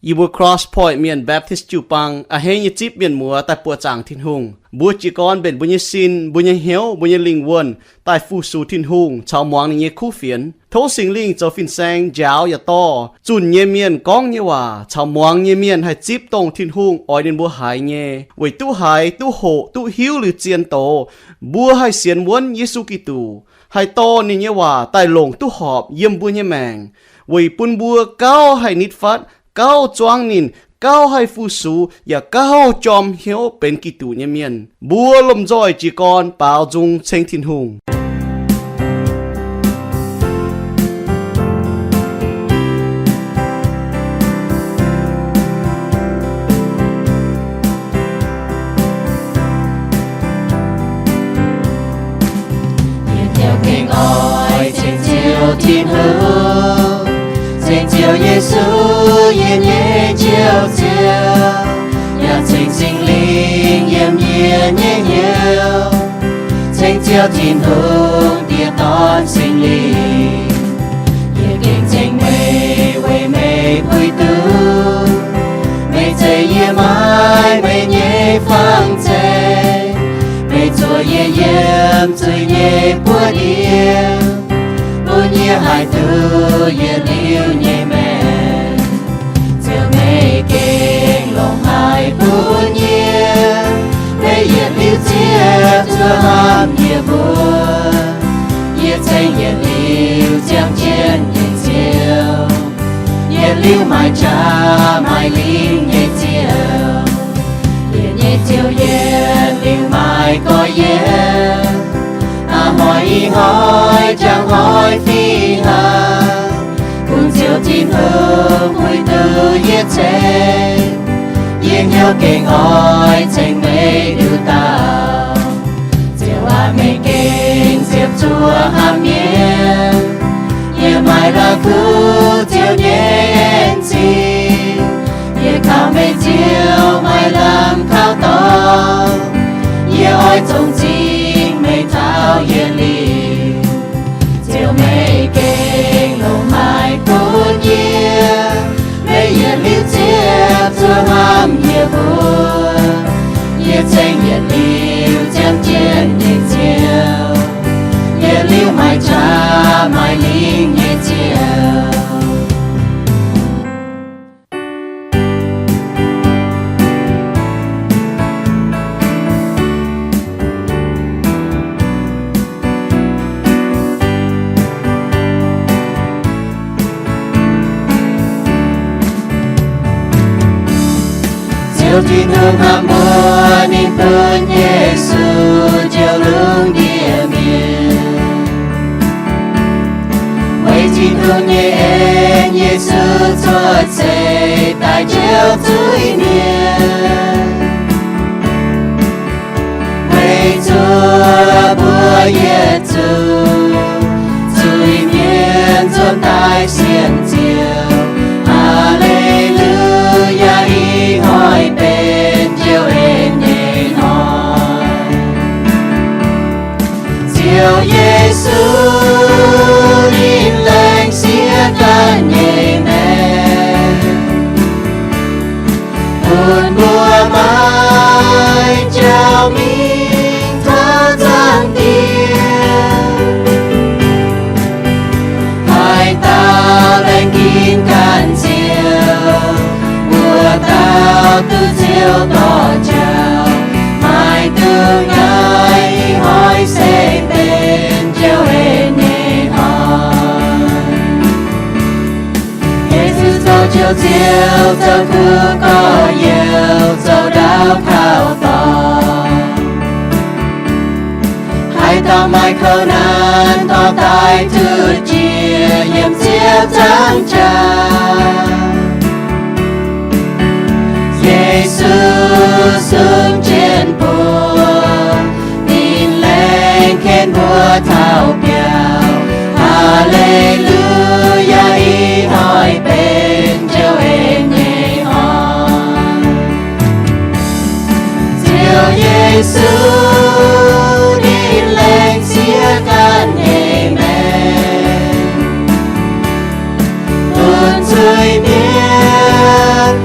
Yie mbuo Cross Point Mienh Baptist jiu-baang a'hneiv nyei zipv mienh muoz daaih buoqc zaangc Tin-Hungh. Mbuo jiez gorn mbenc mbuo nyei sin, mbuo nyei hnyouv, mbuo nyei lingh wuonh daaih fu-sux Tin-Hungh caux muangx ninh nyei kuv fienx. Tov Singx Lingh zoux fin-saeng njaaux yaac dorh zunh nyei mienh gorngv nyei waac caux muangx nyei mienh haih zipv dongh Tin-Hungh oix ninh mbuo haiz nyei, weic duqv haiz, duqv hoqc, duqv hiuv liuz zien doz, mbuo haih sienx wuonv Yesu Giduc, haih dorh ninh nyei waac daaih longc duqv horpc yiem mbuo nyei maengc, weic bun mbuo gauh haih nitv fatv, gauh zuangv ninh, gauh haih fu-sux, yaac gauh jorm hnyouv benx Giduc nyei mienh. Mbuo lomh nzoih jiez gorn baaux nzung ceng Tin-Hungh. Yie ziouc gengh oix ceng Ziouv Tin-Hungh, ceng Ziouv Yesu, yie nyei Njoux Ziouv, yaac ceng Singx Lingh yiem yie nyei hnyouv, ceng Ziouv Tin-Hungh, Diex, Dorn, Singx Lingh. Yie gengh ceng meih weic meih puix duqv meih zeiz yie maaiz meih nyei fang zeiv. Meih zuoqc yie yiem zuiz nyei buoqv ndiev, bun yie haih duqv yietc liuz nyei maengc. Ziouv, meih gengh longc haic bun yie, meih yietc liuz ziepc zuoqv hnamv yie mbuo. Yie ceng yietc liuz ziangh jienv nyei Ziouv, yietc liuz maaih qaqv maaih lingh nyei Ziouv. Yie nyei Ziouv, yietc liuz maaih gorx-youz, a'hnoi ih hnoi jangx hnoi fih hnangv, kungx Ziouv Tin-Hungh puix duqv yie ceng. Yie hnyouv gengh oix ceng meih nduqc dauh. Ziouv aac, meih gengh ziepc zuoqv hnamv yie. Yie maaih la'kuqv Ziouv nyei en-zingh. Yie kaux meih Ziouv maaih lamh kaux dorngx. Yie oix zongh zingh meih taux yietc liuz. Ziouv, meih gengh longc haic bun yie, meih yietc liuz ziepc zuoqv hnamv yie mbuo. Yie ceng yietc liuz ziangh jienv nyei Ziouv, yietc liuz maaih qaqv maaih lingh nyei Ziouv. Ziouv Tin-Hungh hnamv mbuo, ninh bun Yesu njoux lungh ndiev mienh. Weic Tin-Hungh nyei en, Yesu cuotv seix daaih njoux zuiz-mienh. Weic zuqc mbuo yietc zungv zuiz-mienh nzuonx daaih sienx Ziouv. Aa^le^lu^yaa, ih hnoi benx Ziouv en nyei hnoi. Ziouv Yesu, ninh laengz sieqv ganh nyei maengc, bun mbuo maaih jauv mingh taux zaangc Diex. Haaix dauh laengz ginx ganh Ziouv, wuov dauh duqv Ziouv dorh jauv. Maiv dungx naaiv, ih hnoi se benx Ziouv en nyei hnoi. Yesu zoux Njoux Ziouv, zoux kuv gorx-youz, zoux ndaauv kaux dorn. Haaix dauh maaih kouv naanc dorh daaih zuqc jiex yiem Ziouv zaangc jaax. Yesu sung jienv mbuo, ninh laengz ken mbuo taux biauv. Aa^le^lu^yaa, ih hnoi benx Ziouv en nyei hnoi. Ziouv Yesu, ninh laengz sieqv ganh nyei maengc, bun zuiz-mienh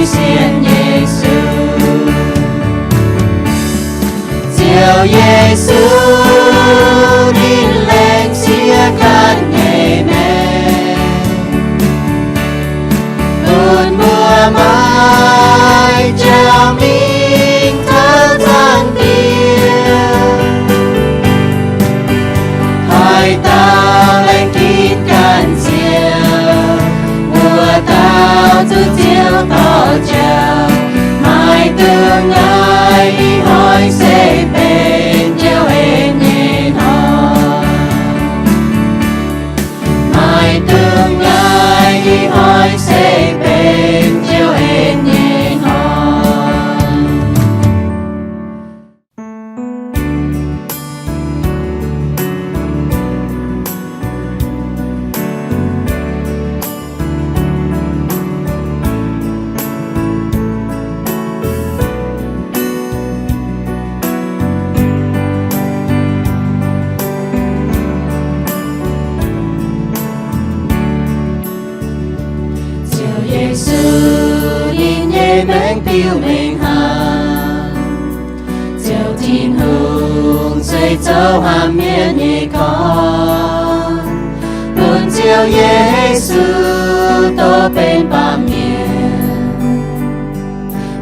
Sienx Yesu. Ziouv Yesu, ninh laengz siev ganh nyei maengc, bun mbuo maiv jauv mingh taux zaangc Diex. Haaix dauh laengz ginv ganh Ziouv, wuov dauh zuqc Ziouv dorh jauv. Maiv dungx naaiv, ih hnoi se benx Ziouv en nyei hnoi. Maiv dungx naaiv, ih hnoi se benx Ziouv en nyei hnoi. Ziouv Yesu, ninh nyei maengc biux mengh hnangv. Ziouv Tin-Hungh se zoux hnamv mienh nyei gorn, bun Ziouv Yesu dorh benx baamh mienh,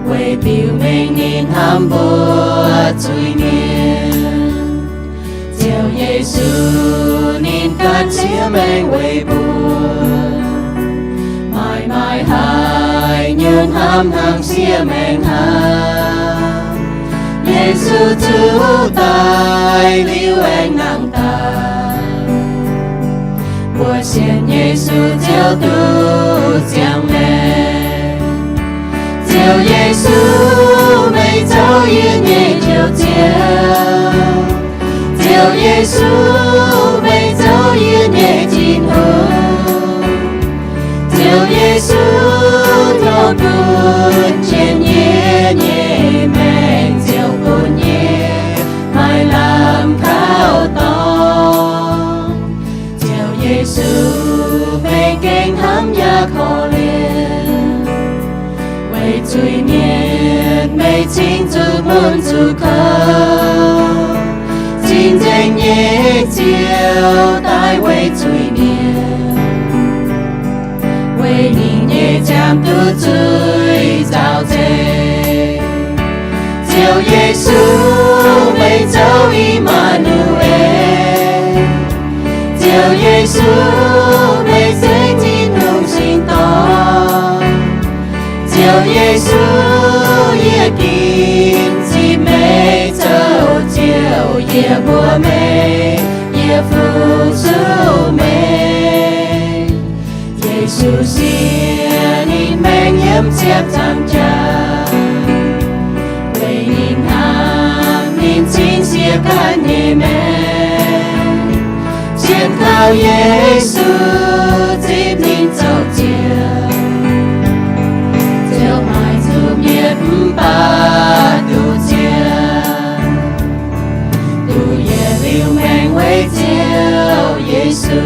weic biux mengh ninh hnamv mbuo zuiz-mienh. Ziouv Yesu, ninh ganh siev maengc weic mbuo, maaih maaih haaix nyungc hnamv hnangv siev maengc hnangv. Yesu zuqc daaih liuz aengx nangh daaih, mbuo sienx Yesu Ziouv duqv ziangh maengc. Ziouv Yesu, meih zoux yie nyei Njoux Ziouv. Ziouv Yesu, meih zoux yie nyei Tin-Hungh. Ziouv Yesu, tov bun jienv yie nyei maengc, Ziouv bun yie maaih lamh kaux dorngx. Ziouv Yesu, meih gengh hnamv yaac korv-lienh. Weic zuiz-mienh meih cingx zuqc mun zuqc kouv. Cing-Nzengc nyei Ziouv daaih weic zuiz-mienh, weic ninh nyei ziangh duqv zuiz zaux nzengc. Ziouv Yesu, meih zoux I^maa^nu^en. Ziouv Yesu, meih se Tin-Hungh singx dorn. Ziouv Yesu, yie ginv zipv meih zoux Ziouv, yie mbuox meih, yie fu-sux meih. Yesu siev ninh maengc yiem ziepc nzaangc jaax, weic ninh hnamv ninh cingx siev ganh nyei maengc. Sienx kaux Yesu, zipv ninh zoux Ziouv, Ziouv maaiz zuqc mienh mv baac duqv ziangh, duqv yietc liuz maengc weic Ziouv Yesu.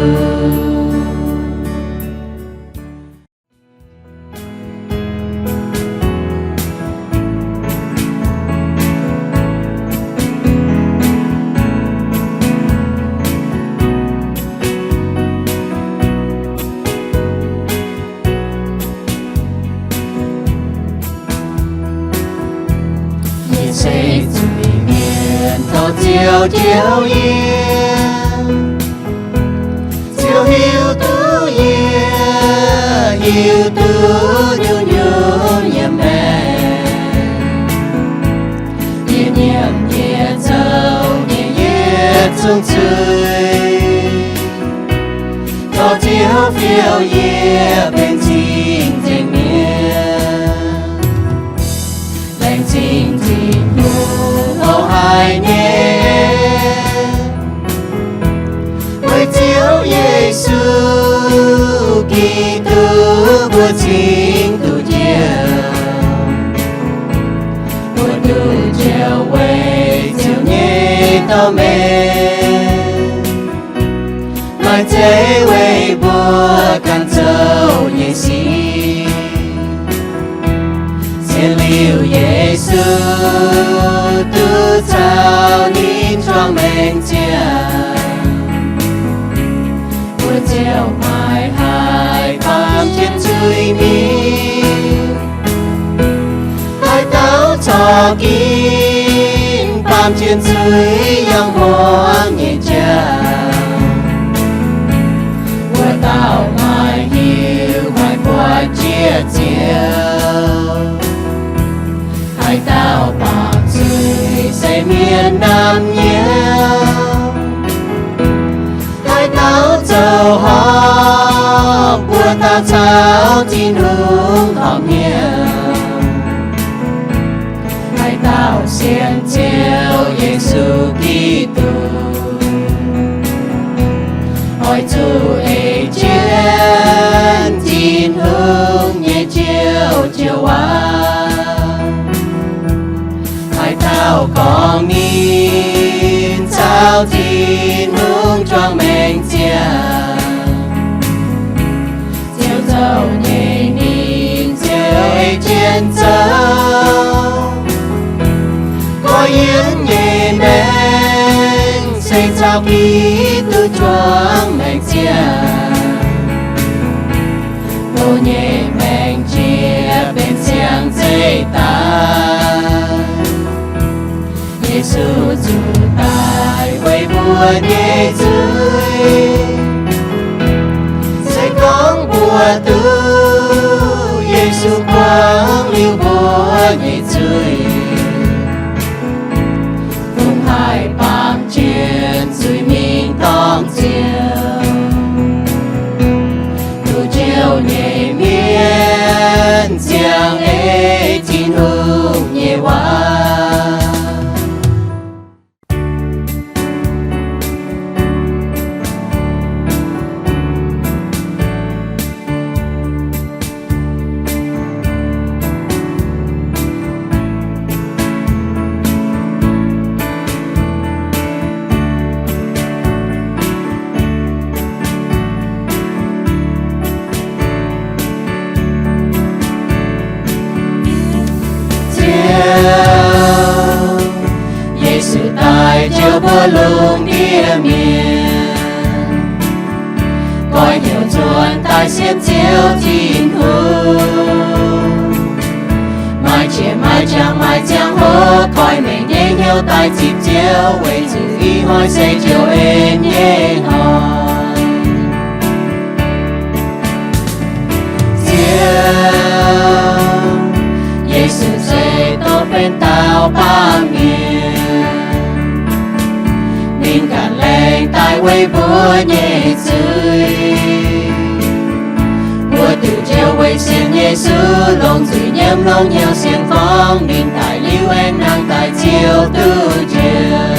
Yie se zuiz-mienh, tov Ziouv jauv yie. Ziouv hiuv duqv yie, hiuv duqv nyungc-nyungc yiem maengc. Yie nyiemc yie zoux nyei yietc zungv zuiz, tov Ziouv fiou yie benx cing-nzengc mienh. Laengz zingh Tin-Hungh longc haic nyei, weic Ziouv Yesu Giduc mbuo cingx duqv njoux. Mbuo duqv njoux weic Ziouv nyei dorh mengh, maaih zeiv weic mbuo ganh zoux nyei sic. Liuz Yesu duqv caux ninh juangc maengc ziangh, mbuo ziouc maiv haih baamh jienv zuiz-mingh. Haaix dauh corc ginv baamh jienv zuiz yangh muonz nyei jauv, wuov dauh maiv hiuv maiv buatc jiex Ziouv. Haaix dauh baamh zuiz se mienh namh nyouz, haaix dauh zoux horpc, wuov dauh caux Tin-Hungh horpc hnyouv. Haaix dauh sienx Ziouv Yesu Giduc, oix zuqc ei jienv Tin-Hungh nyei Ziouv joux waac. Haaix dauh gorngv ninh caux Tin-Hungh juangc maengc ziangh, Ziouv zoux nyei ninh ziouc ei jienv zoux. Gorx-youz nyei maengc se caux Giduc juangc maengc ziangh, mbuo nyei maengc jiex benx siang zeiv daaih. Yesu zuqc daic weic mbuo nyei zuiz. Se gorngv mbuo duqv Yesu buangv liuz mbuo nyei zuiz, fungx haih baamh jienv zuiz-mingh dorng Ziouv? Duqv Ziouv nyei mienh ziangh ei Tin-Hungh nyei waac. Ziouv, Yesu daaih jouv mbuo lungh ndiev mienh, goiv hnyouv nzuonx daaih sienx Ziouv Tin-Hungh. Maaih qiex maaih jangx maaih ziangh hoc goiv mengh nyei hnyouv daaih zipv Ziouv, weic zuqc ih hnoi se Ziouv en nyei hnoi. Ziouv, Yesu se dongh benx dauh baamh mienh, ninh ganh laengz daaih weic mbuo nyei zuiz. Mbuo duqv Ziouv weic sienx Yesu longc zuiz nyiemv longc hnyouv siang-gorngv, ninh daic liuz aengx nangh daaih Ziouv duqv Ziouv.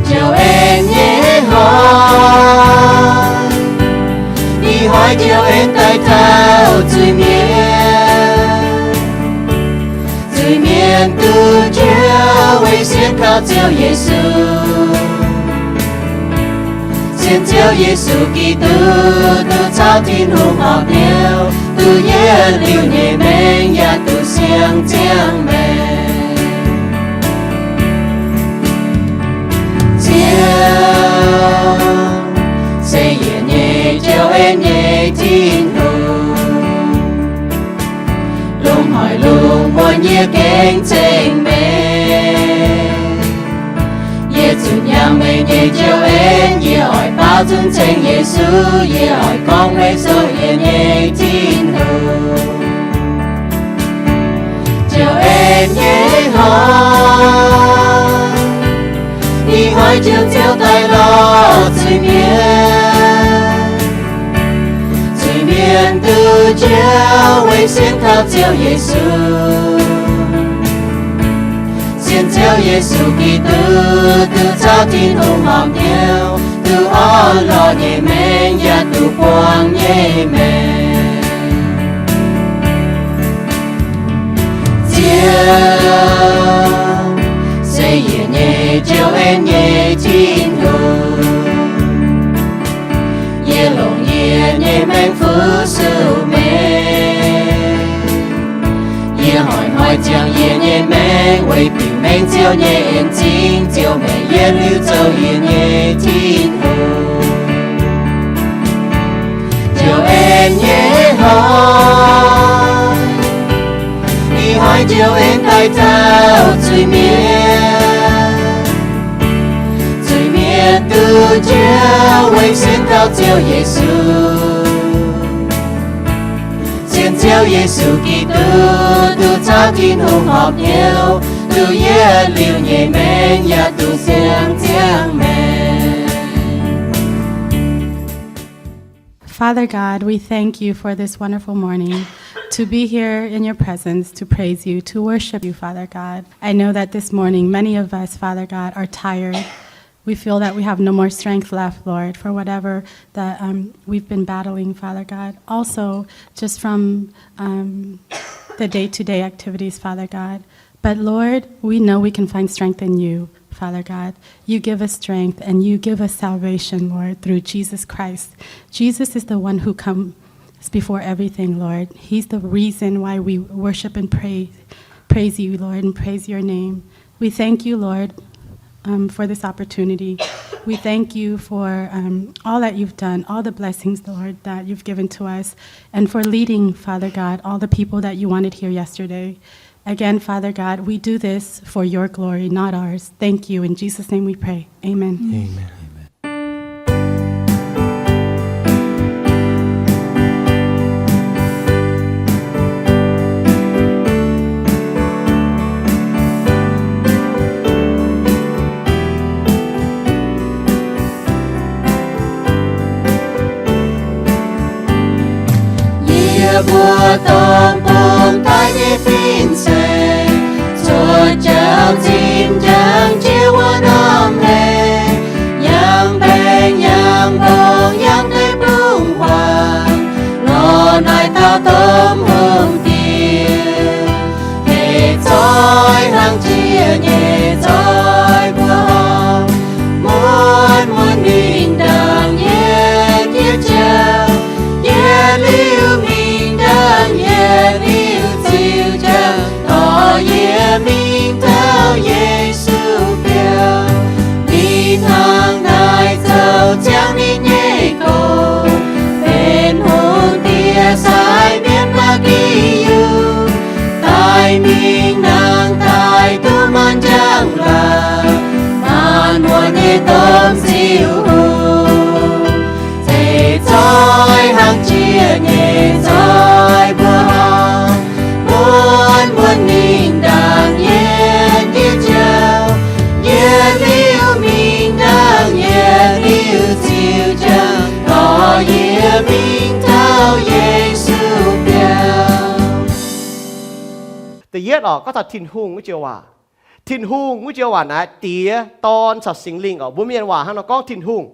Ziouv en nyei hnoi, ih hnoi Ziouv en daaih taux zuiz-mienh. Zuiz-mienh duqv Ziouv weic sienx kaux Ziouv Yesu, sienx Ziouv Yesu Giduc, duqv caux Tin-Hungh horpc hnyouv, duqv yietc liuz nyei maengc yaac duqv siang-ziangh maengc. Ziouv se yietc nyei Ziouv, en nyei Tin-Hungh, lungh haaix lungh muonc yie gengh ceng meih. Yie zunc yangh meih nyei Ziouv en, yie oix baaux nzung ceng Yesu, yie oix gorngv meih zoux yie nyei Tin-Hungh. Ziouv en nyei hnoi, ih hnoi Ziouv, Ziouv daaih lorz zuiz-mienh. Zuiz-mienh duqv Ziouv weic sienx kaux Ziouv Yesu, sienx Ziouv Yesu Giduc, duqv caux Tin-Hungh horpc hnyouv, duqv orn-lorqc nyei maengc yaac duqv buangh nyei maengc. Ziouv se yie nyei Ziouv, en nyei Tin-Hungh. Yie longc yie nyei maengc fu-sux meih. Yie nyei maengc weic diuc maengc Ziouv nyei en-zingh, Ziouv meih yietc liuz zoux yie nyei Tin-Hungh. Ziouv en nyei hnoi, ih hnoi Ziouv en daaih dauh zuiz-mienh. Zuiz-mienh duqv njoux weic sienx taux Ziouv Yesu. Sienx Ziouv Yesu Giduc, duqv caux Tin-Hungh horpc hnyouv, duqv yietc liuz nyei maengc yaac duqv siang ziangh maengc. Father God, we thank you for this wonderful morning, to be here in your presence, to praise you, to worship you, Father God. I know that this morning, many of us, Father God, are tired. We feel that we have no more strength left, Lord, for whatever that, um, we've been battling, Father God. Also, just from, um, the day-to-day activities, Father God. But Lord, we know we can find strength in you, Father God. You give us strength and you give us salvation, Lord, through Jesus Christ. Jesus is the one who comes before everything, Lord. He's the reason why we worship and pray, praise you, Lord, and praise your name. We thank you, Lord, um, for this opportunity. We thank you for, um, all that you've done, all the blessings, Lord, that you've given to us, and for leading, Father God, all the people that you wanted here yesterday. Again, Father God, we do this for your glory, not ours. Thank you. In Jesus' name we pray. Amen. Amen. Yie mbuo dorn bung daaih nyei fin-saeng, cuotv jauv zinh ndaangc jiex wuov norm hleiz, yangh baengc yangh mbong yangh deic-bung-huaang, lorz naaic dauh domh hungh diex, hec zoih hnangv jiex nyei zoih mbuo horngh, muonz muonz mingh ndaangc yietc jauv, yietc liuz mingh ndaangc yietc liuz ziux jangx, dorh yie mingh taux Yesu biauv. Ninh hnangv naaic zoux ziangx ninh nyei gong, benx hungh diex sai mienv maiv gi yungh, daaih mingh nangh daaih duqv maanc njang-laangc, maanc muotc nyei domh ziux hungh. Zeiz zoih hnangv jiex nyei zoih mbuo horngh, muonz muonz mingh ndaangc yietc jauv, yietc liuz mingh ndaangc yietc liuz ziux jangx, dorh yie mingh taux Yesu biauv. Da'yietv oc, gorngv taux Tin-Hungh wuov joux waac. Tin-Hungh wuov joux waac naaiv Diex, Dorn caux Singx Lingh oc. Mbuo mienh waac hnangv nor gorngv Tin-Hungh.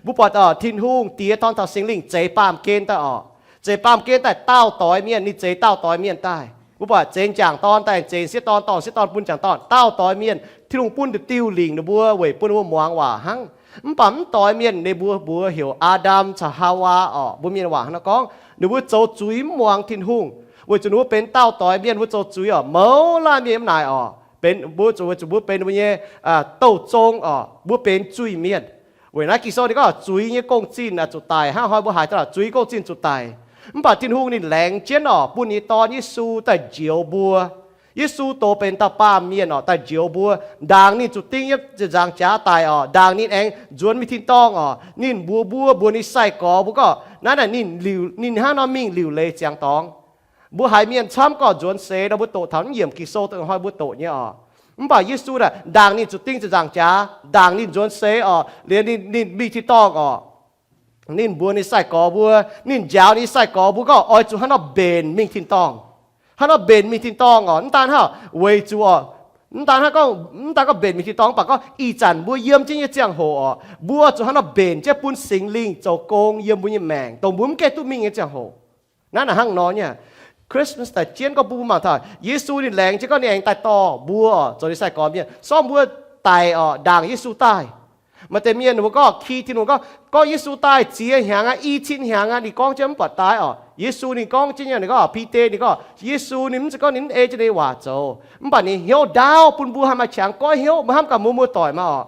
Mbuo buatc oc, Tin-Hungh, Diex, Dorn caux Singx Lingh zeix baamh gen daaih oc. Zeix baamh gen daaih daauh doix mienh, ninh zeix daauh doix mienh daaih. Mbuo buatc zeix m'jangc dorn daaih, zeix sieqv dorn dorh sieqv dorn bun m'jangc dorn, daauh doix mienh. Tin-Hungh bun diuh diuh lingc ninh mbuo weic bun ninh mbuo muangx waac hnangv. Mv baac mv doix mienh ninh mbuo mbuox heuc Aa^ndam caux Haawaa oc. Mbuo mienh waac hnangv nor gorngv ninh mbuo zoux zuiz mv muangx Tin-Hungh, weic zuqc ninh mbuo benx daauh doix mienh, mbuo zoux zuiz oc, mouz laanh mienh mv naaic oc. Benx mbuo zuqc, weic zuqc mbuo benx mbuo nyei douh zong oc, mbuo benx zuiz-mienh. Weic naaiv Ging-Sou ninh gorngv zuiz nyei gong-zinh zuqc daic. Hnangv hnoi mbuo haiz daaih zuiz gong-zinh zuqc daic. Mv baac Tin-Hungh ninh laengz jienv oc, bun ninh nyei Dorn Yesu daaih njoux mbuo. Yesu dox benx dauh baamh mienh oc, daaih njoux mbuo, ndaangc ninh zuqc ding yiem ziepc nzaangc jaax daic oc, ndaangc ninh aengx nzuonx mingh tin-dorngh oc. Ninh mbuox mbuo, mbuox ninh sai-gorx mbuo gorngv naaiv naaic ninh liuc, ninh hnangv nor mingh liuc leiz ziangx dorngx. Mbuo haiz mienh camv gorngv nzuonx seix nor, mbuo doqc taux mv yiemc Ging-Sou dongh hnoi mbuo doqc nyei oc. Mv baac Yesu naaic ndaangc ninh zuqc ding ziepc nzaangc jaax, ndaangc ninh nzuonx seix oc, liuz ninh, ninh mingh tin-dorngh oc. Ninh mbuox ninh sai-gorx mbuo, ninh njaaux ninh sai-gorx mbuo gorngv oix zuqc hnangv nor mbenc mingh tin-dorngh. Hnangv nor mbenc mingh tin-dorngh oc. Mv daan hnangv, weic zuqc oc, mv daan hnangv gorngv, mv daan gorngv mbenc mingh tin-dorngh, mv baac gorngv ih zanc mbuo yiem jienv nyei ziangh hoc oc, mbuo zuqc hnangv nor mbenc jienv bun Singx Lingh zoux gong yiem mbuo nyei maengc, dongh mbuo mv gaengh duqv mingh nyei ziangh hoc. Naaiv naaic hnangv nor nyei. Christmas daaih jienv gorngv bun mbuo mangc taux Yesu ninh laengz jienv gorngv ninh aengx daaih dorh mbuo oc, zoux ninh sai-gorx mienh. Sorng mbuo daic oc, ndaangc Yesu daaih. Maaih deix mienh mbuo gorngv, ki Tin-Hungh gorngv, gorngv Yesu daaih ziex hnyangx aqv, i cin hnyangx aqv, ninh gorngv jienv mv buatc daaih oc. Yesu ninh gorngv jienv nyei, ninh gorngv Bide, ninh gorngv Yesu ninh mv zeiz gorngv ninh mv ei jienv ninh nyei waac zoux, mv baac ninh hnyouv ndaauv bun mbuo haih maaih qangx goiv hnyouv. Mbuo hnamv gaax mbuo muoz-doic maah oc.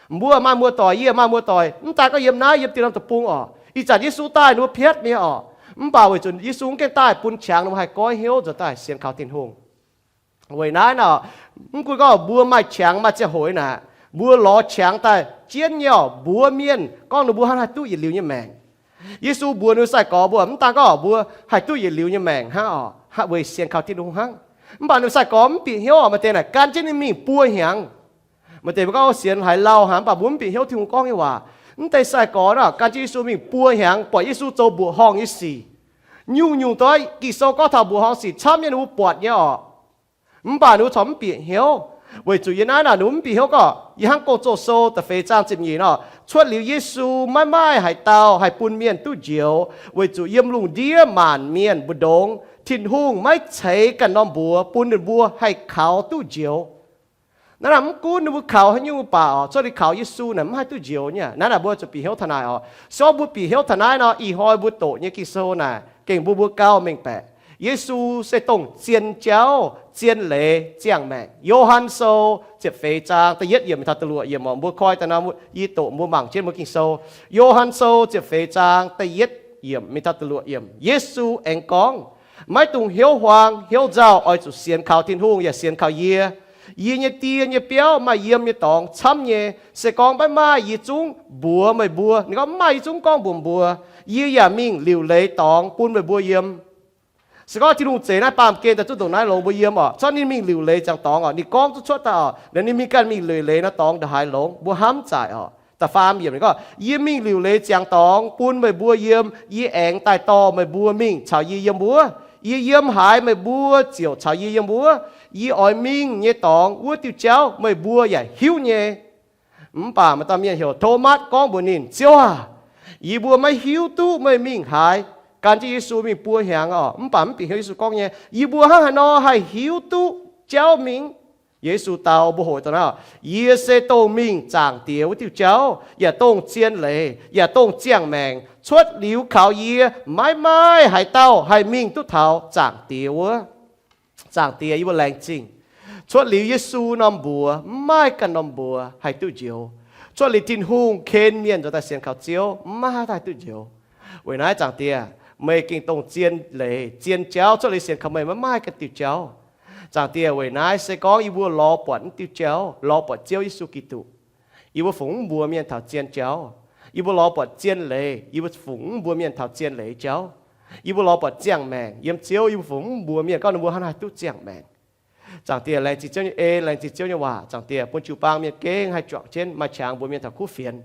Mbuo maaih muoz-doic, yie maaih muoz-doic, mv daaih gorngv yiem naaiv yiem dieh norm deic-bung oc, ih zanc Yesu daaih ninh mbuo piatv mi'aqv oc. Mv baac weic zuqc Yesu mv gaengh daaih bun qangx ninh mbuo haih goiv hnyouv nzoux daaih sienx kaux Tin-Hungh. Weic naaiv nor, mv gunv gorngv mbuo maaih qangx maaih ziangh hoc naaic, mbuo lorz qangx daaih jienv nyei oc, mbuox mienh gorngv ninh mbuo hnangv haih duqv yietc liuz nyei maengc. Yesu mbuox ninh nyei sai-gorx mbuo, mv daan gorngv mbuo haih duqv yietc liuz nyei maengc hnangv oc, weic sienx kaux Tin-Hungh hnangv. Mv baac ninh nyei sai-gorx mv bieqc hnyouv oc. Maaih deix naaic gan jienv ninh mingh buo hnyangx. Maaih deix mbuo gorngv sienx haiz lauh hnangv, mv baac mbuo mv bieqc hnyouv Tin-Hungh gorngv nyei waac. Mv deix sai-gorx naaic gan jienv Yesu mingh buo hnyangx, buatc Yesu zoux mbuoqc horngh nyei sic. Nyungc-nyungc doix Ging-Sou gorngv taux mbuoqc horngh sic camv nyei ninh mbuo buatc nyei oc. Mv baac ninh mbuo corc mv bieqc hnyouv. Weic zuqc yiem naaiv naaic ninh mbuo mv bieqc hnyouv gorngv, yie hnangv Gong-Zoh sou da'feix zaang ziepc nyeic nor, cuotv liuz Yesu maiv maaih haaix dauh haih bun mienh duqv njoux, weic zuqc yiem lungh ndiev maanc mienh mbu'ndongx Tin-Hungh maiv ceix ganh norm mbuox bun ninh mbuo haih kaux duqv njoux. Naaiv naaic mv gunv ninh mbuo kaux haaix nyungc mv baac oc, cuotv liuz kaux Yesu naaic mv haih duqv njoux nyei. Naaiv naaic mbuo zuqc bieqc hnyouv taux naaic oc. Se gorngv mbuo bieqc hnyouv taux naaiv nor, ih hnoi mbuo doqc nyei Ging-Sou naaic gengh mbuo mbuo gauh mengh baeqc. Yesu se dongh zien jauv, zien leiz, ziangh maengc. Yo^han Sou ziepc feix zaang da'yietv yiemc mingh taux da'luoqc yiemc oc. Mbuo koi daaih nor, yie doqc mbuo mangc jienv mbuo Ging-Sou. Yo^han Sou ziepc feix zaang da'yietv yiemc mingh taux da'luoqc yiemc. Yesu aengx gorngv, maiv dungx hnyouv huaang hnyouv nzauh, oix zuqc sienx kaux Tin-Hungh yaac sienx kaux yie. Yie nyei Die nyei biauv maaih yiem nyei dorngx camv nyei. Se gorngv maiv maaih, yie zungv mbuox meih mbuo. Ninh gorngv, maiv maaih, yie zungv gorngv mbuox mbuo. Yie yaac mingh liuc leiz dorngx bun meih mbuo yiem. Se gorngv Tin-Hungh zeix naaiv baamh gen daaih zungv ndongc naaiv longx mbuo yiem oc, corc ninh mingh liuc leiz ziangx dorngx oc. Ninh gorngv zungv cuotv daaih oc, ninh mingh ganh mingh liuc leiz nor dorngx ndongc haaix longx mbuo hnamv zaaic oc. Da'faam yiemc ninh gorngv, yie mingh liuc leiz ziangx dorngx bun meih mbuo yiem. Yie aengx daaih dorh meih mbuo mingh caux yie yiem wuov. Yie yiem haaix, meih mbuo ziouc caux yie yiem wuov. Yie oix mingh nyei dorngx wuov diuh jauv meih mbuo yaac hiuv nyei. Mv baac maaih dauh mienh heuc Tomatv gorngv mbuox ninh, Ziouv aah! Yie mbuo maiv hiuv duqv meih mingh haaix. Gan jienv Yesu mingh buo hnyangx oc, mv baac mv bieqc hnyouv Yesu gorngv nyei, yie mbuo hnangv haaix nor haih hiuv duqv jauv mingh? Yesu dau mbuo hoqc dongh naaiv, yie se dongh mingh Zaangc Diex wuov diuh jauv, yaac dongh zien leiz, yaac dongh ziangh maengc. Cuotv liuz kaux yie, maiv maaih haaix dauh haih mingh duqv taux Zaangc Diex wuov. Zaangc Diex, yie mbuo laengz zingh. Cuotv liuz Yesu norm mbuox, mv maaih ganh norm mbuox haih duqv njoux. Cuotv liuz Tin-Hungh ken mienh nzuonx daaih sienx kaux Ziouv, mv maaih haaix dauh haih duqv njoux. Weic naaiv Zaangc Diex, meih gengh dongh zien leiz, zien jauv. Cuotv liuz sienx kaux meih, maiv maaih ganh diuh jauv. Zaangc Diex, weic naaiv se gorngv yie mbuo lorz buatc mv diuh jauv, lorz buatc Ziouv Yesu Giduc, yie mbuo fungc mv mbuox mienh taux zien jauv. Yie mbuo lorz buatc zien leiz, yie mbuo fungc mv mbuox mienh taux zien leiz jauv. Yie mbuo lorz buatc ziangh maengc yiem Ziouv, yie mbuo fungc mv mbuox mienh gorngv ninh mbuo hnangv haaix duqv ziangh maengc. Zaangc Diex, laengz zingh Ziouv nyei en, laengz zingh Ziouv nyei waac. Zaangc Diex, bun jiu-baang mienh gengh haih juangc jienv maaih qangx mbuox mienh taux kuv fienx.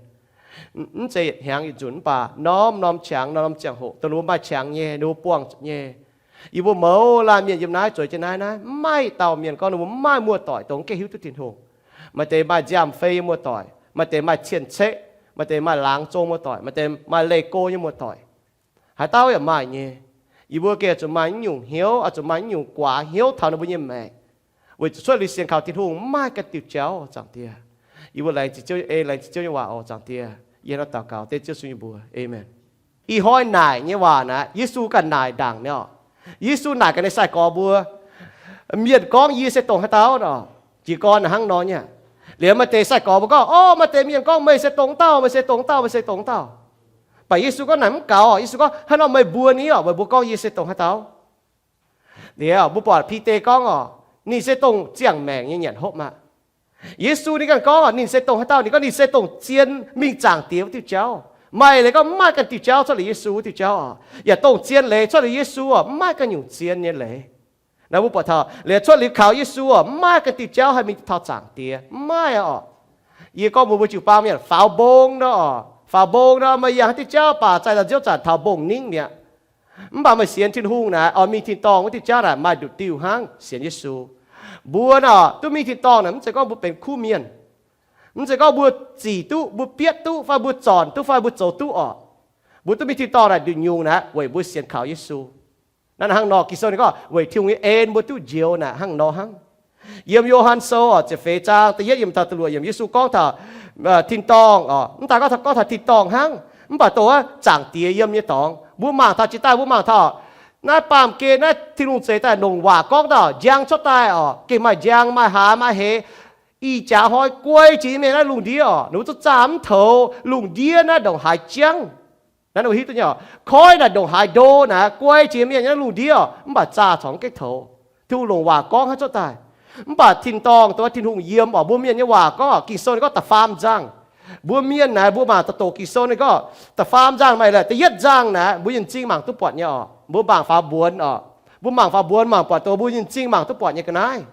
Mv zeiz yietc hnyangx yietc nzunc mv baac norm-norm qangx, norm-norm ziangh hoc, dongh ninh mbuo maaih qangx nyei, ninh mbuo buangh zuqc nyei. Yie mbuo mouz laanh mienh yiem naaiv zueiz jienv naaiv naaiv, mv maaih dauh mienh gorngv ninh mbuo mv maaih muoz-doic dongh gengh hiuv duqv Tin-Hungh. Maaih deix maaih nziaamv-fei nyei muoz-doic, maaih deix maaih cien-ceqv, maaih deix maaih laangz zong muoz-doic, maaih deix maaih leih go nyei muoz-doic. Haaix dauh yaac maaih nyei. Yie mbuo gengh zuqc maaih naaiv nyungc hnyouv, oix zuqc maaih naaiv nyungc guaax hnyouv taux ninh mbuo nyei maengc, weic zuqc cuotv liuz sienx kaux Tin-Hungh mv maaih ganh diuh jauv, Zaangc Diex. Yie mbuo laengz zingh Ziouv nyei en, laengz zingh Ziouv nyei waac oc, Zaangc Diex. Yie hnangv naaiv daux gaux dengv Ziouv Yesu nyei mbuox, aamen. Ih hnoi naaic nyei waac naaic, Yesu ganh naaic ndaangc nyei oc. Yesu naaic gaax ninh sai-gorx mbuo, mienh gorngv yie se dongh haaix dauh nor? Jiez gorn hnangv nor nyei. Liuz maaih deix sai-gorx mbuo gorngv, orv, maaih deix mienh gorngv meih se dongh dauh, meih se dongh dauh, meih se dongh dauh. Mv baac Yesu gorngv naaic mv gaux. Yesu gorngv, haaix nor meih mbuo ni oc, meih mbuo gorngv yie se dongh haaix dauh? Liuz mbuo buatc Bide gorngv oc, ninh se dongh ziangh maengc nyei nyanc hopv aqv. Yesu ninh ganh gorngv ninh se dongh haaix dauh? Ninh gorngv ninh se dongh zien mingh Zaangc Diex wuov diuh jauv. Maaih leiz gorngv mv maaih ganh diuh jauv cuotv liuz Yesu wuov diuh jauv oc. Yaac dongh zien leiz cuotv liuz Yesu oc, mv maaih ganh nyungc zien nyei leiz. Naaiv mbuo buatc taux liuz cuotv liuz kaux Yesu oc, mv maaih ganh diuh jauv haih mingh taux Zaangc Diex, mv maaih oc. Yie gorngv mbuox mbuo jiu-baang mienh, faaux mbong nor oc, faaux mbong nor meih yangh haaix diuh jauv baac zaih daaih nziouv zanc taux mbong ningv mi'aqv. Mv baac meih sienx Tin-Hungh naaic, oix mingh tin-dorngh wuov diuh jauv naaic maaih nduqc diuh hnangv sienx Yesu. Mbuo nor duqv mingh tin-dorngh naaic mv zeiz gorngv mbuo benx kuv mienh, mv zeiz gorngv mbuo zic duqv, mbuo bietv duqv, fai mbuo zornc duqv, fai mbuo zoux duqv oc. Mbuo duqv mingh tin-dorngh naaic nduqc nyungc naaic weic mbuo sienx kaux Yesu. Naaiv hnangv nor Ging-Sou ninh gorngv weic Tin-Hungh nyei en mbuo duqv njoux naaic hnangv nor hnangv. Yiem Yo^han Sou oc, ziepc feix zaang da'yietv yiemc taux da'luoqc yiemc, Yesu gorngv taux tin-dorngh oc, mv daaih gorngv taux, gorngv taux tin-dorngh hnangv, mv baac dongh wuov Zaangc Diex yiem nyei dorngx. Mbuo mangc taux jiex daaih mbuo mangc taux Naaiv baamh gen naaiv Tin-Hungh zeix daaih longc waac gorngv daaih njang cuotv daaih oc, gengh maaih njang maaih hlaax maaih hleix, ih jaax hnoi guai jiex nyei mienh naaiv lungh ndiev oc, ninh mbuo zuqc zaah mv toux lungh ndiev naaiv ndongc haaix jangv. Naaiv ninh mbuo hiuv duqv nyei oc, koiv naaic ndongc haaix ndo naaic guai jiex mienh naaiv lungh ndiev oc, mv baac zaah corc mv gaengh toux. Tin-Hungh longc waac gorngv hnangv cuotv daaih. Mv baac tin-dorngh dongh Tin-Hungh yiem oc, mbuo mienh nyei waac gorngv oc, Ging-Sou ninh gorngv da'faam nzangh. Mbuo mienh naaic mbuo mangc da'doqc Ging-Sou ninh gorngv da'faam nzangh maaih lorqc, da'yietv nzangh naaic mbuo yienh m'zing mangc duqv buatc nyei oc, mbuo mangc faaux mbuonx oc, mbuo mangc faaux mbuonx mangc buatc dongh mbuo yienh m'zing mangc duqv buatc nyei ga'naaiv.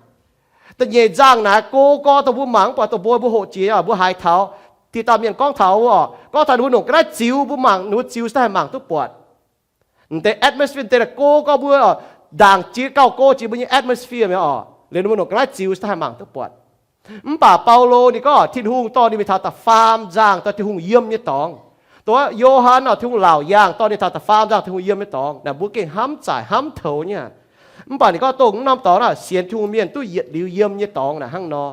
Da'nyeic nzangh naaic go gorx dongh mbuo mangc mv buatc dongh mbuo, mbuo hoqc jiex oc, mbuo haiz taux dieh dauh mienh gorngv taux oc, gorngv taux ninh mbuo longc ga'naaiv ziux, mbuo mangc ninh mbuo ziux se daaih haih mangc duqv buatc. M'deix atmosphere m'deix naaic go gorx mbuo oc, ndaangc jiex gauh go jiex mbuo nyei atmosphere mi'aqv oc, liuz ninh mbuo longc ga'naaiv ziux se daaih haih mangc duqv buatc. Mv baac Baulo ninh gorngv Tin-Hungh dorh ninh mingh taux da'faam nzangh dongh Tin-Hungh yiem nyei dorngx. Dongh Yo^han oc, Tin-Hungh laauc yaangh dorh ninh taux da'faam nzangh Tin-Hungh yiem nyei dorngx naaic, mbuo gengh hnamv zaaic hnamv toux nyei aqv. Mv baac ninh gorngv dongh mv norm dorngx naaic sienx Tin-Hungh mienh duqv yietc liuz yiem nyei dorngx naaic hnangv nor.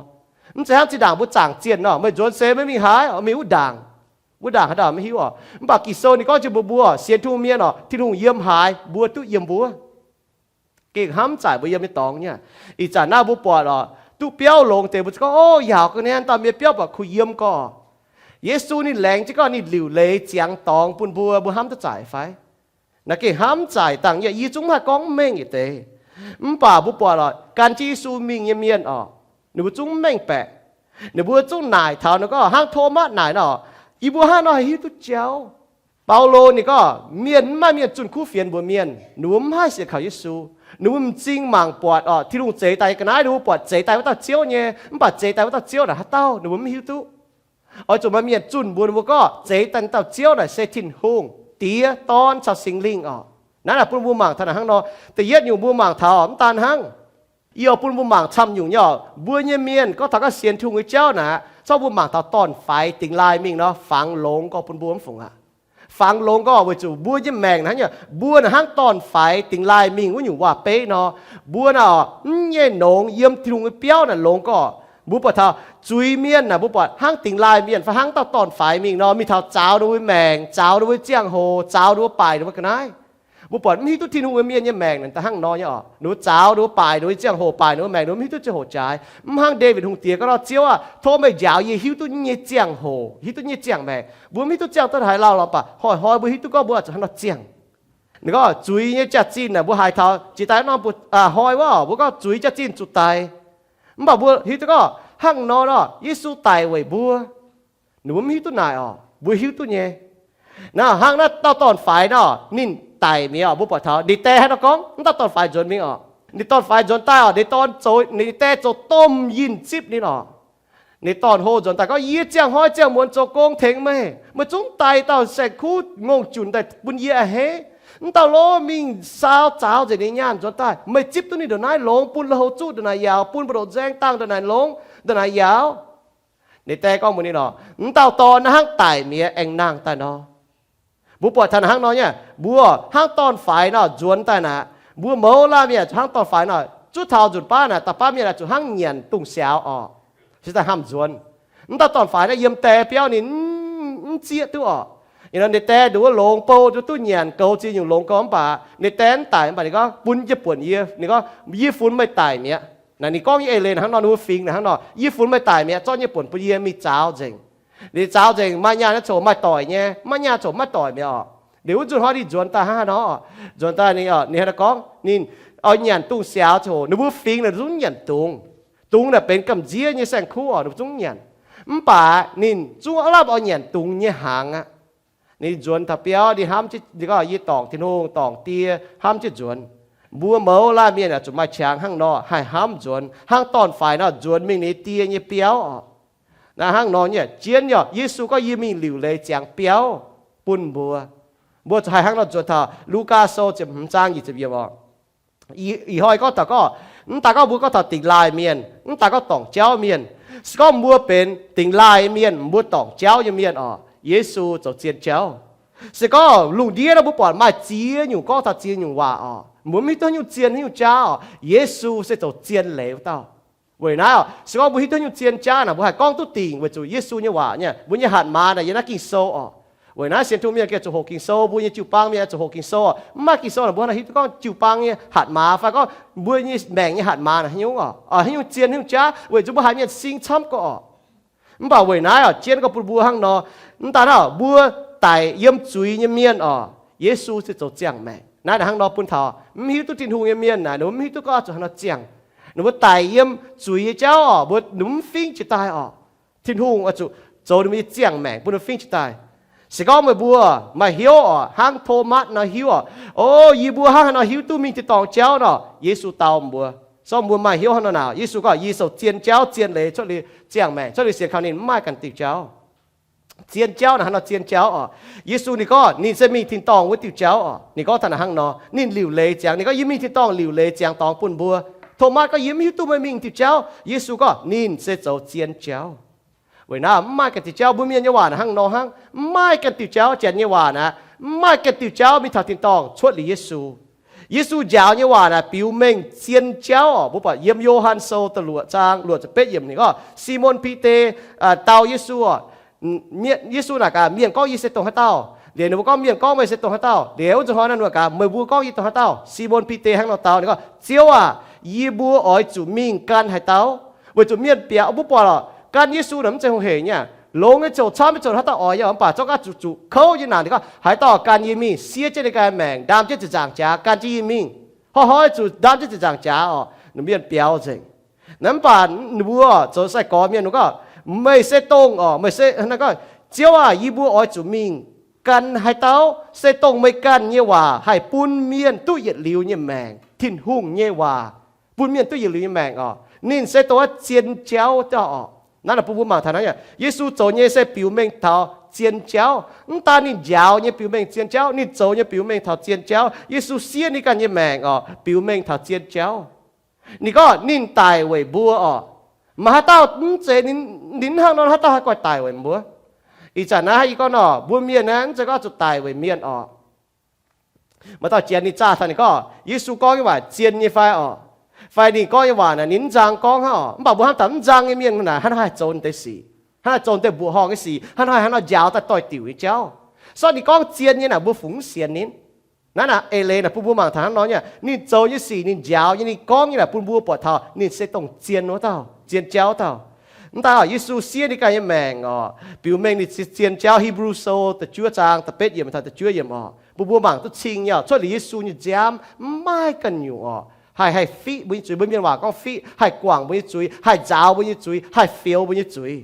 Mv zeiz hnangv zinh ndaangc mbuo zaangc zienh nor, meih nzuonx se maiv mingh haaix, mingh wuov ndaangc. Wuov ndaangc haaix dauh maiv hiuv oc. Mv baac Ging-Sou ninh gorngv jienv mbuox mbuo, sienx Tin-Hungh mienh oc, Tin-Hungh yiem haaix, mbuo duqv yiem wuov. Gengh hnamv zaaic mbuo yiem nyei dorngx nyei. Ih zanc naaiv mbuo buatc oc, duqv biauv longx deix mbuo gorngv, o, yaauc ga'naaiv dauh mienh biauv buatc kuh yiem gorx. Yesu ninh laengz jienv gorngv ninh liuc leiz ziangx dorngx bun mbuo, mbuo hnamv duqv zaaic fai? Naaiv gengh hnamv zaaic dangh nyei, yie zungv mv haih gorngv mv mengh yietc deix. Mv baac mbuo buatc oc, gan jienv Yesu mingh nyei mienh oc, ninh mbuo zungv mv mengh baeqc. Ninh mbuo zungv naaic taux ninh gorngv hnangv Tomatv naaic nor, yie mbuo hnangv nor haih hiuv duqv jauv. Baulo ninh gorngv mienh mv maaih mienh zunh kuv fienx mbuox mienh ninh mbuo mv haih sienx kaux Yesu. Ninh mbuo m'zing mangc buatc oc, Tin-Hungh zeix daaih nyei ga'naaiv, ninh mbuo buatc zeix daaih wuov dauh Ziouv nyei, mv baac zeix daaih wuov dauh Ziouv naaic haaix dauh ninh mbuo mv hiuv duqv. Oix zuqc maaih mienh zunh mbuox ninh mbuo gorngv zeix daaih dauh Ziouv naaic se Tin-Hungh, Diex, Dorn caux Singx Lingh oc. Naaiv naaic bun mbuo mangc taux naaic hnangv nor. Da'yietv nyungc mbuo mangc taux mv daan hnangv, yie oix bun mbuo mangc camv nyungc nyei oc. Mbuo nyei mienh gorngv taux ganh sienx Tin-Hungh nyei jauv naaic, zorqv mbuo mangc taux dorn-faix dingx laaih mingh nor, fangx longx gorx bun mbuo mv fungc aqv. Fangx longx gorx weic zuqc mbuo nyei maengc naaic hnangv nyei, mbuo naaic hnangv dorn-faix dingx laaih mingh wuov nyungc waac-beiv nor. Mbuo naaic oc, mv nyei nongx yiem Tin-Hungh nyei biauv naaic longx gorx. Mbuo buatc taux zuiz-mienh naaic, mbuo buatc hnangv dingx laaih mienh fai hnangv dauh dorn-faix mingh nor, mingh taux zaaux ninh mbuo maengc, zaaux ninh mbuo ziangh hoc, zaaux ninh mbuo baaic ninh mbuo ga'naaiv. Mbuo buatc mv hiuv duqv Tin-Hungh nyei mienh nyei maengc naaic da'hnangv nor nyei oc. Ninh mbuo zaaux ninh mbuo baaic ninh mbuo ziangh hoc, baaic ninh mbuo maengc, ninh mbuo mv hiuv duqv ziangh hoc jaaix. Mv hnangv Ndaawitv Hungh Diex gorngv nor, Ziouv aah! Tov meih njaaux yie hiuv duqv nyei ziangh hoc, hiuv duqv nyei ziangh maengc. Mbuo mv hiuv duqv ziangh duqv haaix lauh lorqc, mv baac hnoi-hnoi mbuo hiuv duqv gorngv mbuo zuqc hnangv nor ziangh. Ninh gorngv zuiz nyei jaax-zinh naaic mbuo haiz taux jiex daaih norm buoz hnoi wuov, mbuo gorngv zuiz jaax-zinh zuqc daic. Mv baac mbuo hiuv duqv gorngv hnangv nor nor, Yesu daic weic mbuo. Ninh mbuo mv hiuv duqv naaic oc, mbuo hiuv duqv nyei. Naaiv hnangv naaiv dauh dorn-faix nor, ninh daic mi'aqv oc. Mbuo buatc taux ninh die hnangv nor gorngv, mv dauh dorn-faix nzuonx mingh oc. Ninh dorn-faix nzuonx daaih oc, ninh dorn zoux, ninh die zoux domh yinh zipv ninh oc. Ninh dorn hlo nzuonx daaih gorngv, Yie ziangh hnoi ziangh muonz zoux gong tengx meih. Meih zungv daic dauh saeng-kuv ngongh junc daaih bun yie a'hneiv. Mv dauh lov mingh saau zaaux nzengc ninh nyaanh nzuonx daaih. Meih zipv duqv ninh ndongc naaiv longx, bun lui-houx zuqv ndongc naaic yaauc, bun buoz-ndoqv nzaeng dangh ndongc naaic longx, ndongc naaic yaauc. Ninh die gorngv mbuox ninh oc, Mv dauh dorn naaiv hnangv daic mi'aqv, aengx nangh daaih nor. Mbuo buatc taux naaic hnangv nor nyei, mbuo hnangv dorn-faix nor nzuonx daaih naaic, mbuo mouz laanh mienh hnangv dorn-faix nor, zuov taux nzunc baav naaic, da'faanh mienh aah, zuqc hnangv nyanc dungz siaaux oc, se daaih hnamv nzuonx. Mv dauh dorn-faix naaiv yiem die biauv ninh mv zieqv duqv oc. Ih hnoi ninh die nduov longx bou, duqv nyanc goux ziex nyungc longx gau, mv baac ninh die mv daic. Mv baac ninh gorngv, Bun yie buonc yie. Ninh gorngv, Yie funx meih daic mi'aqv. Naaic ninh gorngv nyei eix leiz hnangv nor, ninh mbuo fingx naaic hnangv nor, Yie funx meih daic mi'aqv, zorqv nyei buonc bun yie mingh zaaux nzengc. Ninh zaaux nzengc, maaih nyaanh coc maaih doic nyei, maaih nyaanh coc maiv doic mi'aqv oc. Liuz wuov nzunc hnoi ninh nzuonx daaih hnangv haaix nor, nzuonx daaih ninh, ninh hnangv naaiv gorngv ninh oix nyanc dungz siaaux coc, ninh mbuo fingx naaic zungv nyanc dungz. Dungz naaic benx gamh nziev nyei saeng-kuv oc, ninh mbuo zungv nyanc. Mv baac ninh zungv aav lamh oix nyanc dungz nyei hnaangx aqv. Ninh nzuonx taux biauv, ninh hnamv jienv, ninh gorngv, Yie dorngc Tin-Hungh, dorngc Die, hnamv jienv nzuonx. Mbuo mouz laanh mienh aah, zuqc maaih qangx hnangv nor haih hnamv nzuonx, hnangv dorn-faix nor nzuonx mingh ninh die nyei biauv oc. Naaiv hnangv nor nyei, jienv nyei, Yesu gorngv, Yie mingh liuc leiz ziangx biauv bun mbuo. Mbuo zuqc haih hnangv nor nzuonx taux Lugaa Sou ziepc hmz zaang nyic ziepc yiemc oc. Ih hnoi gorngv taux gorngv, mv daaih gorngv mbuo gorngv taux dingx laaih mienh, mv daaih gorngv dorngc jauv mienh. Se gorngv mbuo benx dingx laaih mienh, mbuo dorngc jauv nyei mienh oc, Yesu zoux zien jauv. Se gorngv lungh ndiev naaiv mbuo buatc maaih ziex nyungc gorngv taux ziex nyungc waac oc, mbuo mv hiuv duqv haaix nyungc zien haaix nyungc jaav oc, Yesu se zoux zien leiz wuov dauh. Weic naaiv oc, se gorngv mbuo hiuv duqv haaix nyungc zien jaav naaic, mbuo haih gorngv duqv dingc weic zuqc Yesu nyei waac nyei, mbuo nyei hatc maaz naaic yiem naaiv Ging-Sou oc. Weic naaiv sienx Tin-Hungh mienh gengh zuqc hoqc Ging-Sou, mbuo nyei jiu-baang mienh zuqc hoqc Ging-Sou oc. Mv maaih Ging-Sou naaic mbuo haaix hiuv duqv gorngv jiu-baang nyei hatc maaz fai gorngv mbuo nyei maengc nyei hatc maaz naaic haaix nyungc oc, haaix nyungc zien haaix nyungc jauv, weic zuqc mbuo haiz mienh sing camv gorqv oc. Mv baac weic naaiv oc, jienv gorngv bun mbuo hnangv nor, mv daan hnangv mbuo daic yiem zuiz nyei mienh oc, Yesu se zoux ziangh maengc. Naaiv hnangv nor bun taux mv hiuv duqv Tin-Hungh nyei mienh naaic, ninh mbuo mv hiuv duqv gorngv zuqc haaix nor ziangh. Ninh mbuo daic yiem zuiz nyei jauv oc, mbuo ninh mbuo mv fingv jiez daaih oc. Tin-Hungh oix zuqc zoux ninh mbuo nyei ziangh maengc bun ninh fingv jiez daaih. Se gorngv meih mbuo maaih hnyouv oc, hnangv Tomatv nor hiuv oc, o, yie mbuo hnangv haaix nor hiuv duqv mingh tin-dorngh jauv nor, Yesu dau mbuo. Se gorngv mbuo maaih hnyouv hnangv nor naaic, Yesu gorngv, yie zoux zien jauv, zien leiz, cuotv liuz ziangh maengc, cuotv liuz sienx kaux ninh mv maaih ganh diuh jauv. Zien jauv naaic hnangv nor zien jauv oc. Yesu ninh gorngv ninh se mingh tin-dorngh wuov diuh jauv oc. Ninh gorngv taux naaic hnangv nor, ninh liuc leiz ziangx, ninh gorngv, yie mingh tin-dorngh liuc leiz ziangx dorngx bun mbuo. Tomatv gorngv, yie mv hiuv duqv meih mingh diuh jauv. Yesu gorngv, ninh se zoux zien jauv. Weic naaiv mv maaih ganh diuh jauv. Mbuo mienh nyei waac naaic hnangv nor hnangv, mv maaih ganh diuh jauv. Janx nyei waac naaic, mv maaih ganh diuh jauv mingh taux tin-dorngh cuotv liuz Yesu. Yesu njaaux nyei waac naaic biux mengh zien jauv oc. Mbuo buatc yiem Yo^han Sou da'luoqc zaang luoqc ziepc betv yiemc ninh gorngv, Simon Bide dau Yesu oc, Yesu naaic gaax, mienh gorngv yie se dongh haaix dauh? Liuz ninh mbuo gorngv, mienh gorngv meih se dongh haaix dauh? Liuz wuov nzunc hnoi naaic ninh gaax, meih mbuo gorngv yie dongh haaix dauh? Simon Bide hnangv nor dau ninh gorngv, Ziouv aac, yie mbuo oix zuqc mingh gan haaix dauh? Weic zuqc mienh biaux, mbuo buatc lorqc, gan Yesu naaic mv zeiz hungh heic nyei aqv. Longx nyei ziouc camv, mv ziouc haaix dauh oix nyei, mv baac zorqv gaax zuqc zuqc kouv nyei naaic ninh gorngv, haaix dauh gan yie mingh, siev jienv ninh ganh maengc, ndaam jienv ziepc nzaangc jaax gan jienv yie mingh. Hnoi-hnoi zuqc ndaam jienv ziepc nzaangc jaax oc. Ninh mienh biaux nzengc. Naaiv mv baac ninh mbuo zoux sai-gorx mienh ninh gorngv, meih se dongh oc, meih se, gorngv, Ziouv aac, yie mbuo oix zuqc mingh gan haaix dauh? Se dongh meih ganh nyei waac haih bun mienh duqv yietc liuz nyei maengc. Tin-Hungh nyei waac bun mienh duqv yietc liuz nyei maengc oc. Ninh se dongh zien jauv dauh oc. Naaiv naaic bun mbuo mangc taux naaiv, Yesu zoux nyei se biux mengh taux zien jauv. Mv daan ninh njaaux nyei biux mengh zien jauv, ninh zoux nyei biux mengh taux zien jauv. Yesu siev ninh ganh nyei maengc oc, biux mengh taux zien jauv. Ninh gorngv ninh daic weic mbuo oc. Maaih haaix dauh mv zeiz ninh hnangv nor, haaix dauh haih guanh daic weic mbuo? Ih zanc naaiv yie gorngv nor, mbuo mienh naaiv mv zeiz gorngv zuqc daic weic mienh oc. Maaih dauh janx ninh zaah taux ninh gorngv, Yesu gorngv nyei waac zien nyei fai oc? Fai ninh gorngv nyei waac naaic ninh mv nzang gorngv hnangv oc. Mv baac mbuo hnamv taux mv nzang nyei mienh naaic hnangv haaix zoux naaiv deix sic, hnangv haaix zoux naaiv deix mbuoqc horngh nyei sic, hnangv haaix hnangv nor njaaux daaih doix-diuc nyei jauv. Sortv ninh gorngv zien nyei naaic mbuo fungc mv sienx ninh. Naaiv naaic eix leiz naaic bun mbuo mangc taux hnangv nor nyei, ninh zoux nyei sic, ninh njaaux nyei, ninh gorngv nyei naaic bun mbuo buatc taux ninh se dongh zien wuov dauh, zien jauv dauh. Mv daan oc, Yesu siev ninh ganh nyei maengc oc, biux mengh ninh zien jauv. Hipv^lu Sou da'juov zaang da'betv yiemc taux da'juov yiemc oc, bun mbuo mangc duqv cing nyei oc. Cuotv liuz Yesu nyei nziaamv mv maaih ganh nyungc oc, haih, haih fiqv mbuo nyei zuiz. Mbuo mienh waac gorngv fiqv, haih guangc mbuo nyei zuiz, haih nzaaux mbuo nyei zuiz, haih fioux mbuo nyei zuiz.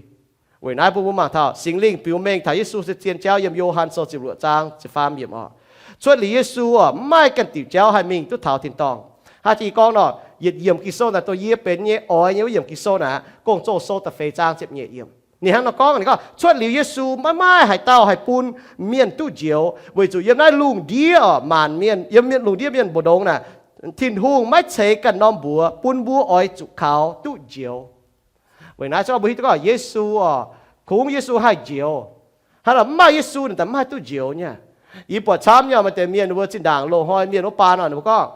Weic naaiv bun mbuo mangc taux Singx Lingh biux mengh taux Yesu se zien jauv yiem Yo^han Sou ziepc luoqc zaang ziepc faam yiemc oc. Cuotv liuz Yesu oc, mv maaih ganh diuc jauv haih mingh duqv taux tin-dorngh. Hnangv yie gorngv nor, yietc yiemc Ging-Sou naaic dongh yie benx nyei oix nyei wuov yiemc Ging-Sou naaic, Gong-Zoh Sou da'feix zaang ziepc nyeic yiemc. Ninh hnangv nor gorngv, ninh gorngv, cuotv liuz Yesu maiv maaih haaix dauh haih bun mienh duqv njoux, weic zuqc yiem naaiv lungh ndiev oc, maanc mienh, yiem lungh ndiev mienh mbu'ndongx naaic, Tin-Hungh maiv ceix ganh norm mbuox bun mbuo oix zuqc kaux duqv njoux. Weic naaiv se gorngv mbuo hiuv duqv gorngv Yesu oc, kungx Yesu haih njoux. Hnangv nor mv maaih Yesu ninh daaih mv haih duqv njoux nyei. Yie buatc camv nyei, maaih deix mienh ninh mbuo zinh ndaangc loz-hnoi mienh wuov baan nor ninh mbuo gorngv,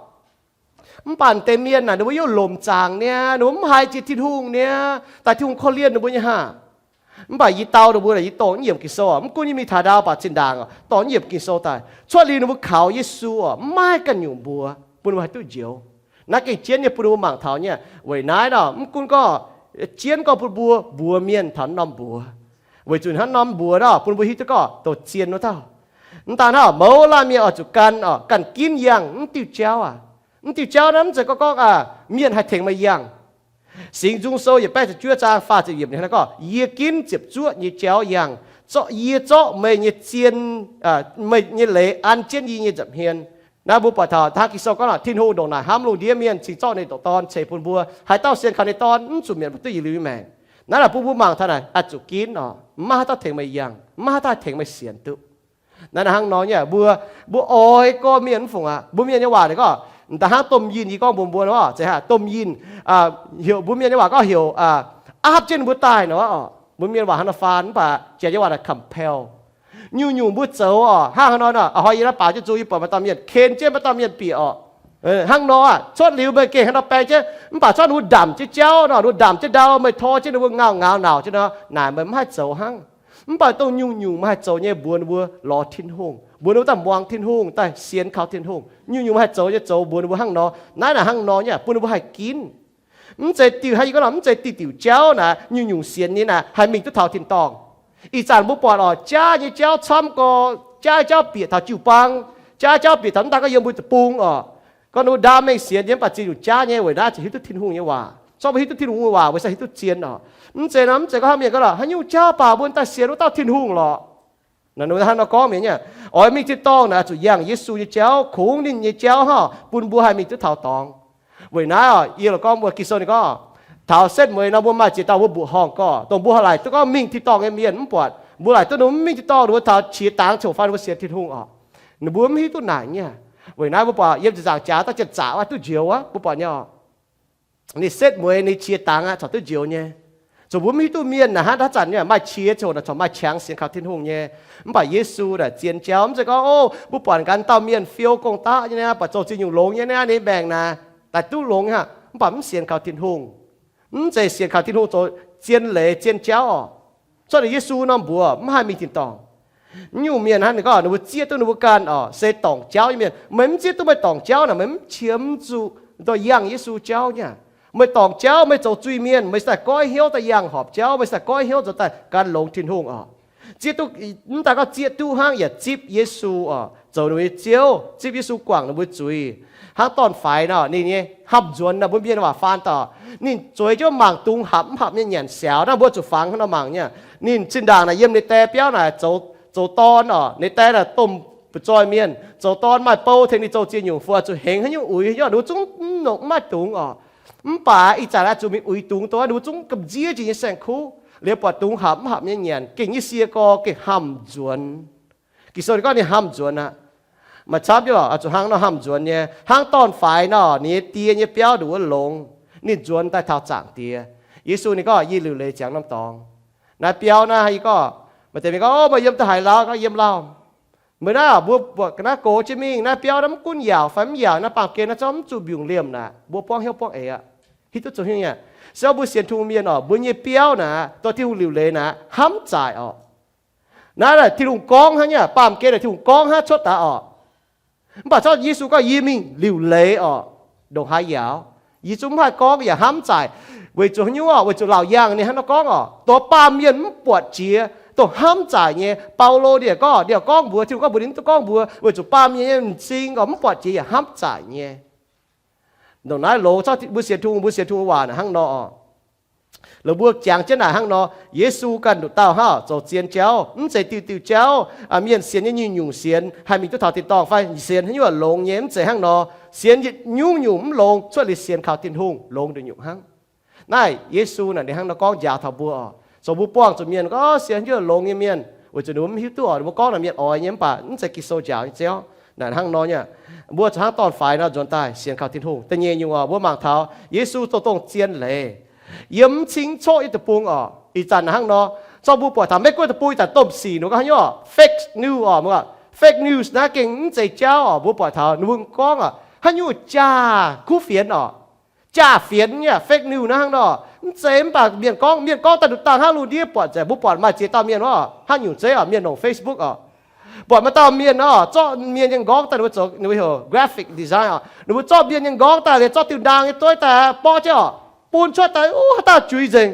mv baac deix mienh naaic ninh mbuo yaac lomc zaangc niaa, ninh mbuo mv haiz jiex Tin-Hungh niaa, daaih Tin-Hungh korv-lienh ninh mbuo nyei haah. Mv baac yie dau ninh mbuo, yie dongh yiemc Ging-Sou oc, mv gunv yie mingh taux ndau baac zinh ndaangc oc, dongh yiemc Ging-Sou daaih, cuotv liuz ninh mbuo kaux Yesu oc, mv maaih ganh nyungc mbuox bun ninh mbuo haih duqv njoux. Naaiv gengh jienv nyei bun ninh mbuo mangc taux nyei. Weic naaiv nor mv gunv gorngv jienv gorngv bun mbuo mbuox mienh taux norm mbuox, weic zuqc hnangv norm mbuox nor bun mbuo hiuv duqv gorngv dongh zien wuov dauh. Mv daan hnangv, mouz laanh mienh oix zuqc gan oc, ganh ginv yangh mv diuh jauv aac. Mv diuh jauv naaiv mv zeiz gorngv gorngv aac, mienh haih tengx meih yangh. Singx Nzung Sou yietc baeqv ziepc juov zaang faah ziepc yiemc ninh gorngv, yie ginv ziepc zuoqv nyei jauv yangh, zorqv, yie zorqv meih nyei zien, meih nyei leiz an jienv yie nyei nza'hmien. Naaiv mbuo buatc taux hnangv Ging-Sou gorngv nor, Tin-Hungh ndongc naaic hnamv lungh ndiev mienh cingx zorqv ninh nyei ndoqc Dorn ceix bun mbuo. Haaix dauh sienx kaux ninh nyei Dorn mv zuqc mietc, mv baac duqv yietc liuz nyei maengc. Naaiv naaic bun mbuo mangc taux naaic, oix zuqc ginv oc, mv maaih haaix dauh tengx meih yangh, mv maaih haaix dauh tengx meih sienx duqv. Naaiv naaic hnangv nor nyei, mbuo, mbuo oix gorngv mienh mv fungc aqv. Mbuo mienh nyei waac ninh gorngv, da'hnangv domh yinh yie gorngv mbuox mbuo nor, zeiz hnangv domh yinh, heuc mbuo mienh nyei waac gorngv heuc aapv jienv ninh mbuo daaih nor oc. Mbuo mienh waac hnangv nor faan, mv baac janx nyei waac naaic compel. Nyungc-nyungc mbuo zoux oc, hnangv haaix nor nor, a'hnoi yie naaiv baaux jienv nzung, yie buatc maaih dauh mienh ken jienv maaih dauh mienh bieqc oc. Hnangv nor aac, cuotv liuz meih gengh hnangv nor baeng jienv, mv baac cuotv ninh mbuo ndamc jienv jauv nor, ninh mbuo ndamc jienv ndau, meih tor jienv ninh mbuo ngauh ngaaux nauc jienv nor, naaic meih mv haih zoux hnangv. Mv baac dongh nyungc-nyungc meih haih zoux nyei mbuox ninh mbuo lorz Tin-Hungh, mbuox ninh mbuo daaih muangx Tin-Hungh, daaih sienx kaux Tin-Hungh. Nyungc-nyungc meih haih zoux nyei zoux mbuox ninh mbuo hnangv nor. Naaiv naaic hnangv nor nyei, bun ninh mbuo haih ginv. Mv zeiz diuh, hnangv yie gorngv nor, mv zeiz diuh diuc jauv naaic nyungc-nyungc sienx nyei naaic haih mingh duqv taux tin-dorngh. Ih zanc mbuo buatc oc, jaav nyei jauv camv gorx, jaav jauv bieqc taux jiu-baang, jaav jauv bieqc taux mv daan gorngv yiem mbuo deic-bung oc. Gorngv ninh mbuo ndaam mengh sienx nyei mv baac ziex nyungc jauv nyei, weic naaiv zuqc hiuv duqv Tin-Hungh nyei waac. Zorqv mbuo hiuv duqv Tin-Hungh nyei waac, weic sai hiuv duqv zien oc. Mv zeiz nor, mv zeiz gorngv hnangv mienh gorngv lorqc, haaix nyungc jauv baac mbuo daaih sienx wuov dauh Tin-Hungh lorqc. Hnangv nor gorngv mienh nyei, oix mingh tin-dorngh naaic zuqc yangh Yesu nyei jauv, kungx ninh nyei jauv hnangv bun mbuo haih mingh duqv taux dorngx. Weic naaiv oc, yie lorqc gorngv mbuo Ging-Sou ninh gorngv, taux setv mueiz nor mbuo maaih ziex dauh mbuo mbuoqc horngh gorx, dongh mbuo laaic duqv gorngv mingh tin-dorngh nyei mienh mv buatc, mbuo laaic duqv ninh mbuo mv mingh tin-dorngh, ninh mbuo taux qiex dangx coc fai ninh mbuo sienx Tin-Hungh oc. Ninh mbuo mv hiuv duqv naaic nyei. Weic naaiv mbuo buatc yiem ziepc nzaangc jaax daaih janx-zaqc wuov duqv njoux aqv, mbuo buatc nyei oc. Ninh setv mueiz ninh qiex dangx aqv, corc duqv njoux nyei. Zuqc mbuo mv hiuv duqv mienh naaic hnangv haaix zanc nyei maaih qiex coc naaic corc maaih qangx sienx kaux Tin-Hungh nyei. Mv baac Yesu naaic zien jauv, mv zeiz gorngv, o, mbuo buatc ganh dauh mienh fiou gong-daqv nyei naaiv, buatc zoux ziex nyungc longx nyei naaiv, ninh mbaengc naaic daaih duqv longx aqv, mv baac mv sienx kaux Tin-Hungh. Mv zeiz sienx kaux Tin-Hungh zoux zien leiz zien jauv oc. Cuotv liuz Yesu nor mbuox mv haih mingh tin-dorngh. Mv nyungc mienh hnangv ninh gorngv ninh mbuo zieqv duqv ninh mbuo ganh oc, se dorngc jauv nyei mienh. Meih mv zieqv duqv meih dorngc jauv naaic, meih mv qiemx zuqc dorh yangh Yesu jauv nyei. Meih dorngc jauv, meih zoux zuiz-mienh, meih daaih goiv hnyouv daaih yangh horpc jauv, meih daaih goiv hnyouv zoux daaih gan longx Tin-Hungh oc. Zieqv duqv, mv daan gorngv zieqv duqv hnangv, yaac zipv Yesu oc, zoux ninh mbuo nyei Ziouv, zipv Yesu guangc ninh mbuo zuiz. Hnangv dorn-faix nor, ninh nyei hnamv nzuonx nor, mbuo mienh waac faan daaih, ninh zueiz jienv mangc dungz hapc mv hapc nyei nyanc siaaux naaiv, mbuo zuqc fangx hnangv nor mangc nyei. Ninh zinh ndaangc naaic yiem ninh die biauv naaic zoux dorn oc, ninh die naaic domh butv-zoih mienh, zoux dorn maaih bou tengx ninh zoux ziex nyungc, fu'jueiv zuqc hengx haaix nyungc uix haaix nyungc, ninh mbuo zungv mv nongc mv maaih dungz oc. Mv baac ih zanc naaiv zuqc mingh uix dungz dongh ninh mbuo zungv gamh nziev jiex nyei saeng-kuv, liuz buatc dungz hapc mv hapc nyei nyanc, gengh nyei sie gorx gengh hnamv nzuonx. Ging-Sou ninh gorngv ninh hnamv nzuonx aqv. Maaih camv jienv lorqc, zuqc hnangv nor hnamv nzuonx nyei. Hnangv dorn-faix nor, ninh nyei die nyei biauv nduqc wuov longx, ninh nzuonx daaih taux Zaangc Diex. Yesu ninh gorngv, yie liuc leiz ziangx norm dorngx. Naaiv biauv naaiv, yie gorngv, maaih deix mienh gorngv, o, meih yiem da'haaix lauh? Gorngv yiem lauh. Meih naaiv mbuo buatc ga'naaiv gox jienv mingh, naaiv biauv naaiv mv gunv yaauc fai mv yaauc, naaiv baamh gen naaiv zorqv mv zuqc mbiungc liemh naaic, mbuo buangv hnyouv buangv eix aqv. Hiuv duqv zoux haaix nyungc nyei? Se gorngv mbuo sienx Tin-Hungh mienh oc, mbuo nyei biauv naaic, dorh Tin-Hungh liuc leiz naaic, hnamv zaaic oc. Naaiv Tin-Hungh gorngv hnangv nyei, baamh gen naaic Tin-Hungh gorngv hnangv cuotv daaih oc. Mv baac zorqv Yesu gorngv, yie mingh liuc leiz oc, ndongc haaix yaauc, yie zungv mv haih gorngv yaac hnamv zaaic. Weic zuqc haaix nyungc oc? Weic zuqc laauc yaangh ninh hnangv nor gorngv oc, dongh baamh mienh mv buatc jiex, dongh hnamv zaaic nyei. Baulo ninh yaac gorngv, ninh yaac gorngv mbuox, Tin-Hungh gorngv mbuox ninh, mv duqv gorngv mbuox, weic zuqc baamh mienh nyei m'zing oc, mv buatc jiex yaac hnamv zaaic nyei. Ndongc naaiv longx, zorqv mbuo sienx Tin-Hungh, mbuo sienx Tin-Hungh waac naaic hnangv nor oc. Longc mbuo jangx jienv naaic hnangv nor, Yesu ganh nduqc dauh hnangv zoux zien jauv, mv zeiz diuh diuh jauv, mienh sienx nyei nyungc-nyungc sienx haih mingh duqv taux tin-dorngh fai sienx haaix nyungc longx nyei, mv zeiz hnangv nor. Sienx yietc nyungc-nyungc mv longx, cuotv liuz sienx kaux Tin-Hungh longx nduqc nyungc hnangv. Naaiv Yesu naaic ninh hnangv nor gorngv njaaux taux mbuo oc. Zoux mbuo buangh zuqc mienh gorngv sienx haaix nyungc longx nyei mienh, weic zuqc ninh mbuo mv hiuv duqv oc, ninh mbuo gorngv naaic mienh oix nyei, mv baac mv zeiz Ging-Sou njaaux nyei ziouv. Naaic hnangv nor nyei, mbuo zuqc hnangv dorn-faix nor nzuonx daaih sienx kaux Tin-Hungh. Da'nyeic nyungc oc, mbuo mangc taux Yesu zoux dongh zien leiz. Yiem mv cing coqv nyei deic-bung oc, ih zanc naaic hnangv nor, zorqv mbuo buatc taux Meiv-Guoqv deic-bung ih zanc domh sic ninh gorngv haaix nyungc oc, fake news oc, mbuo gorngv fake news naaiv gengh mv zeiz jauv oc. Mbuo buatc taux ninh mbuo gorngv oc, haaix nyungc jaax kuv fienx oc, jaax fienx nyei fake news naaiv hnangv nor. Mv zeiz, mv baac mienh gorngv, mienh gorngv daaih nduqc dangh hnangv lungh ndiev buatc nzengc. Mbuo buatc maaih ziex dauh mienh oc, haaix nyungc zeiv oc, mienh longc Facebook oc, buatc maaih dauh mienh oc, zorqv mienh nyei nqorngv daaih, ninh mbuo zoux, ninh mbuo heuc graphic design oc, ninh mbuo zorqv mienh nyei nqorngv daaih liuz zorqv diuh ndaang nyei dueiv daaih borqv jienv oc, bun cuotv daaih, uv, haaix dauh juix nzengc.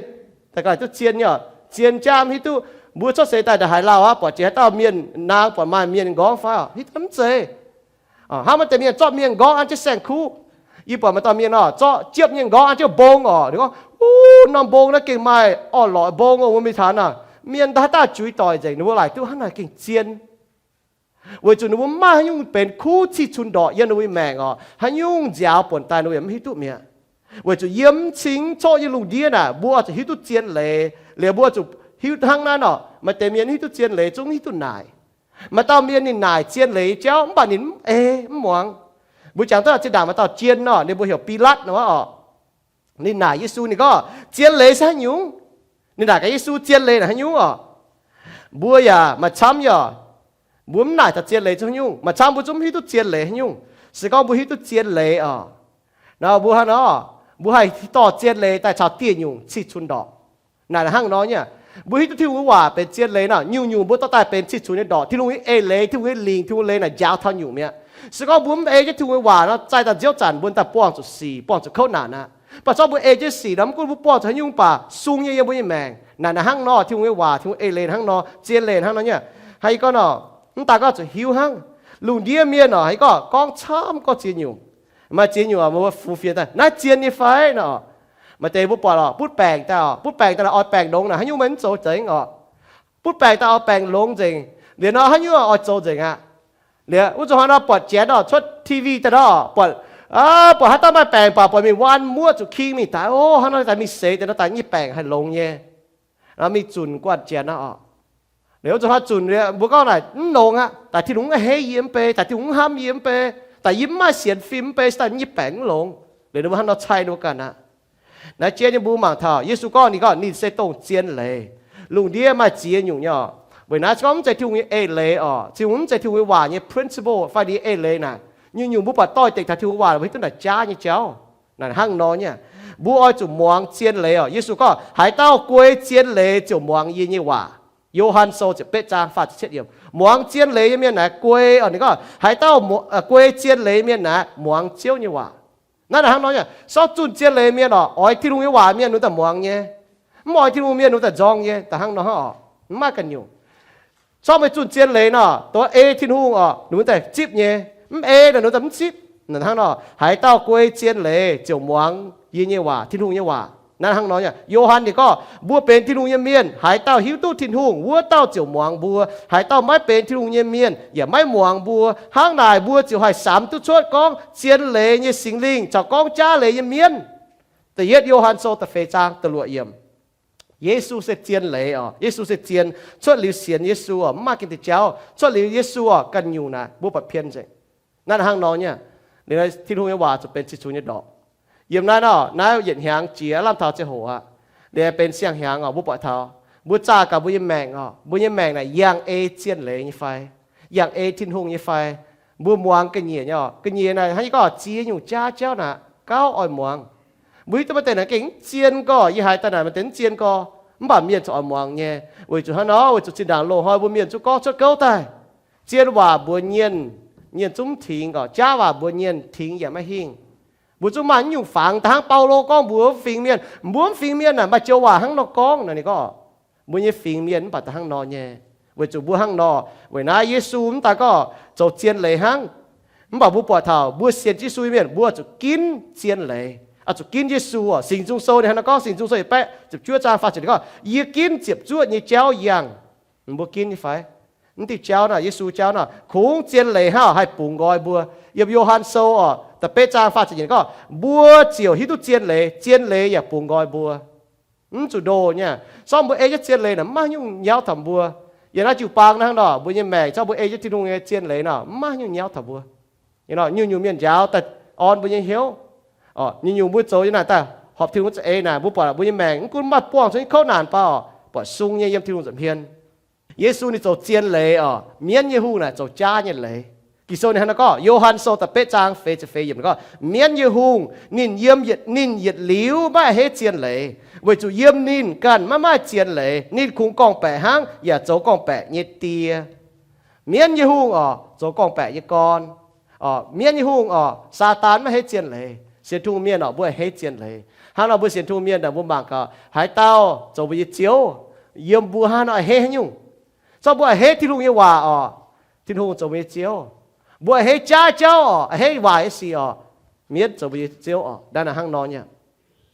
Daaih gaax duqv zien nyei oc, zien jaa mv hiuv duqv. Mbuo cuotv seix daaih ndongc haaix lauh aqv, buatc jiex haaix dauh mienh naang, buatc maaih mienh nyei nqorngv fai oc, hiuv duqv mv zeiz. Hnangv maaih deix mienh zorqv mienh nqorngv an jienv saeng-kuv. Yie buatc maaih dauh mienh oc, zorqv jiepv nyei nqorngv an jienv mbong oc. Ninh gorngv, uv, norm mbong naaiv gengh maaih orn-lorqc mbong oc, wuov mingh taux naaic, mienh haaix dauh juix doic nzengc, ninh mbuo laaic duqv hnangv naaic gengh zien. Weic zuqc ninh mbuo mv maaih haaix nyungc benx kuv cih cunx ndorqc yiem ninh mbuo nyei maengc oc. Haaix nyungc nziaaux buonc daaih ninh mbuo yaac mv hiuv duqv mi'aqv. Weic zuqc yiem mv cing coqv nyei lungh ndiev naaic, mbuo oix zuqc hiuv duqv zien leiz, liuz mbuo zuqc hiuv hnangv naaiv oc. Maaih deix mienh hiuv duqv zien leiz zungv hiuv duqv naaic. Maaih dauh mienh ninh naaic zien leiz jauv mv baac ninh mv ei mv muangx. Mbuo jangx duqv zinh ndaangc maaih dauh jien oc, ninh mbuo heuc Bilatv nor oc. Ninh naaic Yesu ninh gorngv, zien leiz se haaix nyungc? Ninh naaic gaax Yesu, zien leiz naaic haaix nyungc oc? Mbuo yaac maaih camv nyei oc. Mbuo mv naaic taux zien leiz zungv haaix nyungc. Maaih camv mbuo zungv mv hiuv duqv zien leiz haaix nyungc. Se gorngv mbuo hiuv duqv zien leiz oc, nor mbuo hnangv nor, mbuo haih dorh zien leiz daaih caux dieh nyungc cih cunx ndorqc. Naaic hnangv nor nyei. Mbuo hiuv duqv Tin-Hungh nyei waac benx zien leiz nor, nyungc-nyungc mbuo dorh daaih benx cih cunx nyei ndorqc. Tin-Hungh nyei eix leiz, Tin-Hungh nyei lingc, Tin-Hungh leiz naaic njaaux taux nyungc mi'aqv. Se gorngv mbuo mv ei jienv Tin-Hungh nyei waac nor, zaih daaih nziouv zanc mbuo daaih buangh zuqc sic, buangh zuqc kouv naanc aqv. Mv baac se gorngv mbuo ei jienv sic nor, mv gunv mbuo buangh zuqc haaix nyungc, mv baac sung nyei yiem mbuo nyei maengc. Naaic hnangv nor, Tin-Hungh nyei waac, Tin-Hungh eix leiz hnangv nor, zien leiz hnangv nor nyei. Hnangv yie gorngv nor, mv daan gorngv zuqc hiuv hnangv. Lungh ndiev mienh oc, yie gorngv, gorngv camv gorngv ziex nyungc. Maaih ziex nyungc oc, mbuo fux fienx daaih, naaiv zien nyei fai nor. Maaih deix mbuo buatc oc, butv baengc daaih oc, butv baengc daaih oix baengc longx naaic, haaix nyungc meih mv zoux nzengc oc. Butv baengc daaih oix baengc longx nzengc. Liuz nor haaix nyungc oix zoux nzengc aqv. Liuz wuov zuqc hnangv nor buatc janx oc, cuotv T V daaih nor buatc, buatc haaix dauh maaih baengc baac buatc mingh waan muoqv zuqc king mingh daaih, o, hnangv nor daaih mingh seix deix nor daaih nyei baengc haih longx nyei. Nor mingh zunc guanh janx nor oc. Liuz wuov zuqc hnangv zunc liuz mbuo gorngv naaic mv longx aqv, daaih Tin-Hungh mv a'hneiv yie mv bei, daaih Tin-Hungh mv hnamv yie mv bei, daaih yie mv maaih sienx fim mv bei, se daaih nyei baengc mv longx. Liuz ninh mbuo hnangv nor cai ninh mbuo ganh aqv. Naaiv jien nyei mbuo mangc taux Yesu gorngv, ninh gorngv ninh se dongh zien leiz. Lungh ndiev maaih ziex nyungc nyei oc. Weic naaiv se gorngv mv zeiz Tin-Hungh nyei eix leiz oc, Tin-Hungh mv zeiz Tin-Hungh nyei waac nyei principle fai ninh eix leiz naaic, nyungc-nyungc mbuo buatc doix-dekc taux Tin-Hungh waac, mbuo hiuv duqv naaic jaav nyei jauv. Naaic hnangv nor nyei. Mbuo oix zuqc muangx zien leiz oc. Yesu gorngv, haaix dauh guei zien leiz ziouc muangx yie nyei waac. Yo^han Sou ziepc betv zaang faah ziepc cietv yiemc. Muangx zien leiz nyei mienh naaic guei oc. Ninh gorngv, haaix dauh guei zien leiz mienh naaic muangx Ziouv nyei waac. Naaiv hnangv nor nyei. Sortv zunh zien leiz mienh oc, oix Tin-Hungh nyei waac mienh ninh daaih muangx nyei. Mv oix Tin-Hungh mienh ninh daaih nzorng nyei. Daaih hnangv nor oc, mv maaih ganh nyungc. Sortv meih zunh zien leiz nor, dongh ei Tin-Hungh oc, ninh mbuo daaih zipv nyei. Mv ei nor, ninh mbuo daaih mv zipv. Hnangv nor, haaix dauh guei zien leiz ziouc muangx yie nyei waac, Tin-Hungh nyei waac. Naaiv hnangv nor nyei. Yo^han ninh gorngv, mbuo benx Tin-Hungh nyei mienh, haaix dauh hiuv duqv Tin-Hungh, wuov dauh ziouc muangx mbuo. Haaix dauh maiv benx Tin-Hungh nyei mienh yaac maiv muangx mbuo. Hnangv naaic mbuo ziouc haih samx duqv cuotv gorngv zien leiz nyei Singx Lingh caux gorngv jaav leiz nyei mienv. Da'yietv Yo^han Sou da'feix zaang da'luoqc yiemc. Yesu se zien leiz oc. Yesu se zien. Cuotv liuz sienx Yesu oc, mv maaih ganh diuh jauv. Cuotv liuz Yesu oc, ganh nyungc naaic mbuo buatc pien nzengc. Naaiv hnangv nor nyei. Liuz Tin-Hungh nyei waac zuqc benx cih cunx nyei ndorqc. Yiem naaiv nor, naaiv yietc hnyangx jiex lamh taux ziangh hoc aqv. Liuz benx siang-hnyangx oc, mbuo buatc taux mbuo zaah gaax mbuo nyei maengc oc, mbuo nyei maengc naaic yangh ei zien leiz nyei fai, yangh ei Tin-Hungh nyei fai. Mbuo muangx ga'nyiec nyei oc. Ga'nyiec naaic hnangv yie gorngv ziex nyungc jaav jauv naaic gauh oix muangx. Mbuo hiuv duqv maaih deix naaic gengh mv zien gorx, yie haiz daaih naaic maaih deix mv zien gorx, mv baac mienh zuqc oix muangx nyei. Weic zuqc hnangv nor, weic zuqc zinh ndaangc loz-hnoi mbuo mienh zungv gorngv cuotv gouv daaih. Zien waac mbuox nyienh, nyienh zungv mv tingx, gorngv jaav waac mbuox nyienh tingx yaac maiv hingh. Mbuo zungv maaih nyungc fangx daaih hnangv Baulo gorngv mbuox fingx mienh, mbuo mv fingx mienh naaic maaih joux waac hnangv nor gorngv naaic, ninh gorngv mbuo nyei fingx mienh mv baac daaih hnangv nor nyei. Weic zuqc mbuo hnangv nor, weic naaiv Yesu mv daaih gorngv zoux zien leiz hnangv. Mv baac mbuo buatc taux mbuo sienx Yesu nyei mienh, mbuo zuqc ginv zien leiz, oix zuqc ginv Yesu oc. Singx Nzung Sou ninh hnangv nor gorngv, Singx Nzung Sou yietc baeqv ziepc juov zaang faah ziepc, ninh gorngv, yie ginv ziepc zuoqv nyei jauv yangh. Mbuo ginv nyei fai? Mv diuh jauv naaic, Yesu jauv naaic, kungx zien leiz hnangv haih bungx nqoi mbuo. Yiem Yo^han Sou oc, da'betv zaang faah ziepc nyeic gorngv, mbuo ziouc hiuv duqv zien leiz, zien leiz yaac bungx nqoi mbuo. Mv zuqc ndoh nyei. Sortv mbuo ei jienv zien leiz naaic, mv maaih nyungc nyauv taux mbuo. Yiem naaiv jiu-baang hnangv nor, mbuo nyei maengc, sortv mbuo ei jienv Tin-Hungh nyei zien leiz nor, mv maaih nyungc nyauv taux mbuo. Nyungc-nyungc mienh njaaux daaih orn mbuo nyei hnyouv. Nyungc-nyungc mbuo zoux nyei naaic daaih horpc Tin-Hungh za'eix naaic, mbuo buatc mbuo nyei maengc mv gunv maaih buangh zuqc nyei kouv naanc baac oc, buatc sung nyei yiem Tin-Hungh nza'hmien. Yesu ninh zoux zien leiz oc, mienv nyei hungh naaic zoux jaav nyei leiz. Ging-Sou ninh hnangv naaiv gorngv, Yo^han Sou da'betv zaang feix ziepc feix yiemc gorngv, mienv nyei hungh ninh yiem, ninh yietc liuz maiv a'hneiv zien leiz, weic zuqc yiem ninh ganh maiv maaih zien leiz. Ninh kungx gorngv-baeqc hnangv, yaac zoux gorngv-baeqc nyei die. Mienv nyei hungh oc, zoux gorngv-baeqc nyei gorn. Mienv nyei hungh oc, Saadaan maiv a'hneiv zien leiz. Sienx Tin-Hungh mienh oc, mbuo a'hneiv zien leiz. Hnangv nor mbuo sienx Tin-Hungh mienh naaic, mbuo mangc gaax, haaix dauh zoux mbuo nyei Ziouv? Yiem mbuo hnangv nor a'hneiv haaix nyungc? Zorqv mbuo a'hneiv Tin-Hungh nyei waac oc, Tin-Hungh zoux mbuo nyei Ziouv. Mbuo a'hneiv jaav jauv oc, a'hneiv waaic nyei sic oc, mienv zoux mbuo nyei Ziouv oc. Naaiv naaic hnangv nor nyei.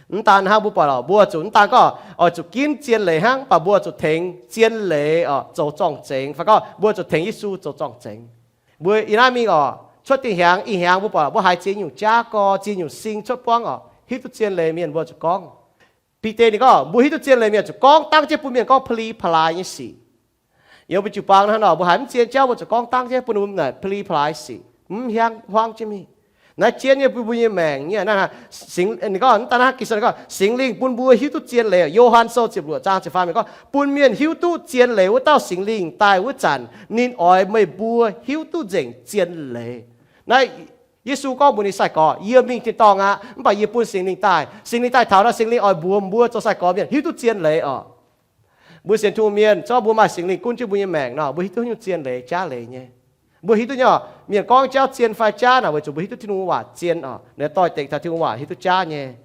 Mv daan hnangv mbuo buatc oc, mbuo zuqc mv daan gorngv oix zuqc ginv zien leiz hnangv, mv baac mbuo zuqc tengx zien leiz oc zoux zorng-zengx, fai gorngv mbuo zuqc tengx Yesu zoux zorng-zengx. Mbuo ih naaiv mingh oc, cuotv dinh hnyangx, ih hnyangx mbuo buatc mbuo haiz ziex nyungc jaav gorx, ziex nyungc sing cuotv buangv oc, hiuv duqv zien leiz mienh mbuo zuqc gorngv. Bide ninh gorngv mbuo hiuv duqv zien leiz mienh zuqc gorngv dangv jienv bun mienh gorngv pa'li pa'laaix nyei sic. Yiem mbuo jiu-baang hnangv nor, mbuo haiz mv zien jauv mbuo zuqc gorngv dangv jienv bun mbuo naaic pa'li pa'laaix sic, mv hiuv duqv hmuangv jienv mingh. Naaiv jienv nyei bun mbuo nyei maengc nyei, ninh gorngv, mv daan hnangv, Ging-Sou ninh gorngv Singx Lingh bun mbuo hiuv duqv zien leiz. Yo^han Sou ziepc luoqc zaang ziepc faam ninh gorngv, bun mienh hiuv duqv zien leiz wuov dauh Singx Lingh daaih wuov zanc, ninh oix meih mbuo hiuv duqv nzengc zien leiz. Naaiv Yesu gorngv mbuox ninh sai-gorx, yie mingh tin-dorngh aqv, mv baac yie bun Singx Lingh daaih. Singx Lingh daaih taux nor, Singx Lingh oix mbuox mbuo zoux sai-gorx mienh hiuv duqv zien leiz oc. Mbuo sienx Tin-Hungh mienh, se gorngv mbuo maaih Singx Lingh gunv jienv mbuo nyei maengc nor, mbuo hiuv duqv haaix nyungc zien leiz, jaav leiz nyei. Mbuo hiuv duqv nyei oc. Mienh gorngv jauv zien fai jaav naaic, weic zuqc mbuo hiuv duqv Tin-Hungh nyei waac zien oc. Ninh doix-dekc taux Tin-Hungh waac hiuv duqv jaav nyei.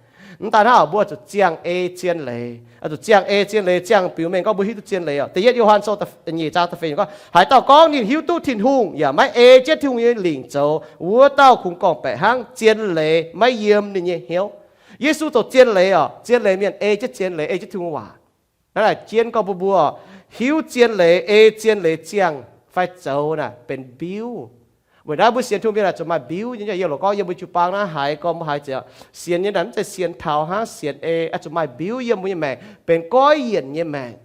Mv daaih hnangv, mbuo zuqc ziangh ei zien leiz, zuqc ziangh ei zien leiz, ziangh biux mengh gorngv mbuo hiuv duqv zien leiz oc. Da'yietv Yo^han Sou nyeic zaang da'feix gorngv, haaix dauh gorngv ninh hiuv duqv Tin-Hungh yaac maiv ei jienv Tin-Hungh nyei lingc zoux, wuov dauh kungx gorngv-baeqc hnangv, zien leiz maiv yiem ninh nyei hnyouv. Yesu zoux zien leiz oc. Zien leiz mienh ei jienv zien leiz, ei jienv Tin-Hungh waac. Naaiv naaic jienv gorngv bun mbuo hiuv zien leiz, ei zien leiz ziangh fai zoux naaic benx mbiuv. Weic naaiv mbuo sienx Tin-Hungh mienh naaic zuqc maaih mbiuv nyei. Yiem loz gorngv yiem mbuo jiu-baang naaiv haiz gorngv mbuo haiz ziouc sienx nyei naaic mv zeiz sienx taux hnangv, sienx ei, zuqc maaih mbiuv yiem mbuo nyei maengc, benx goiv yienc nyei maengc.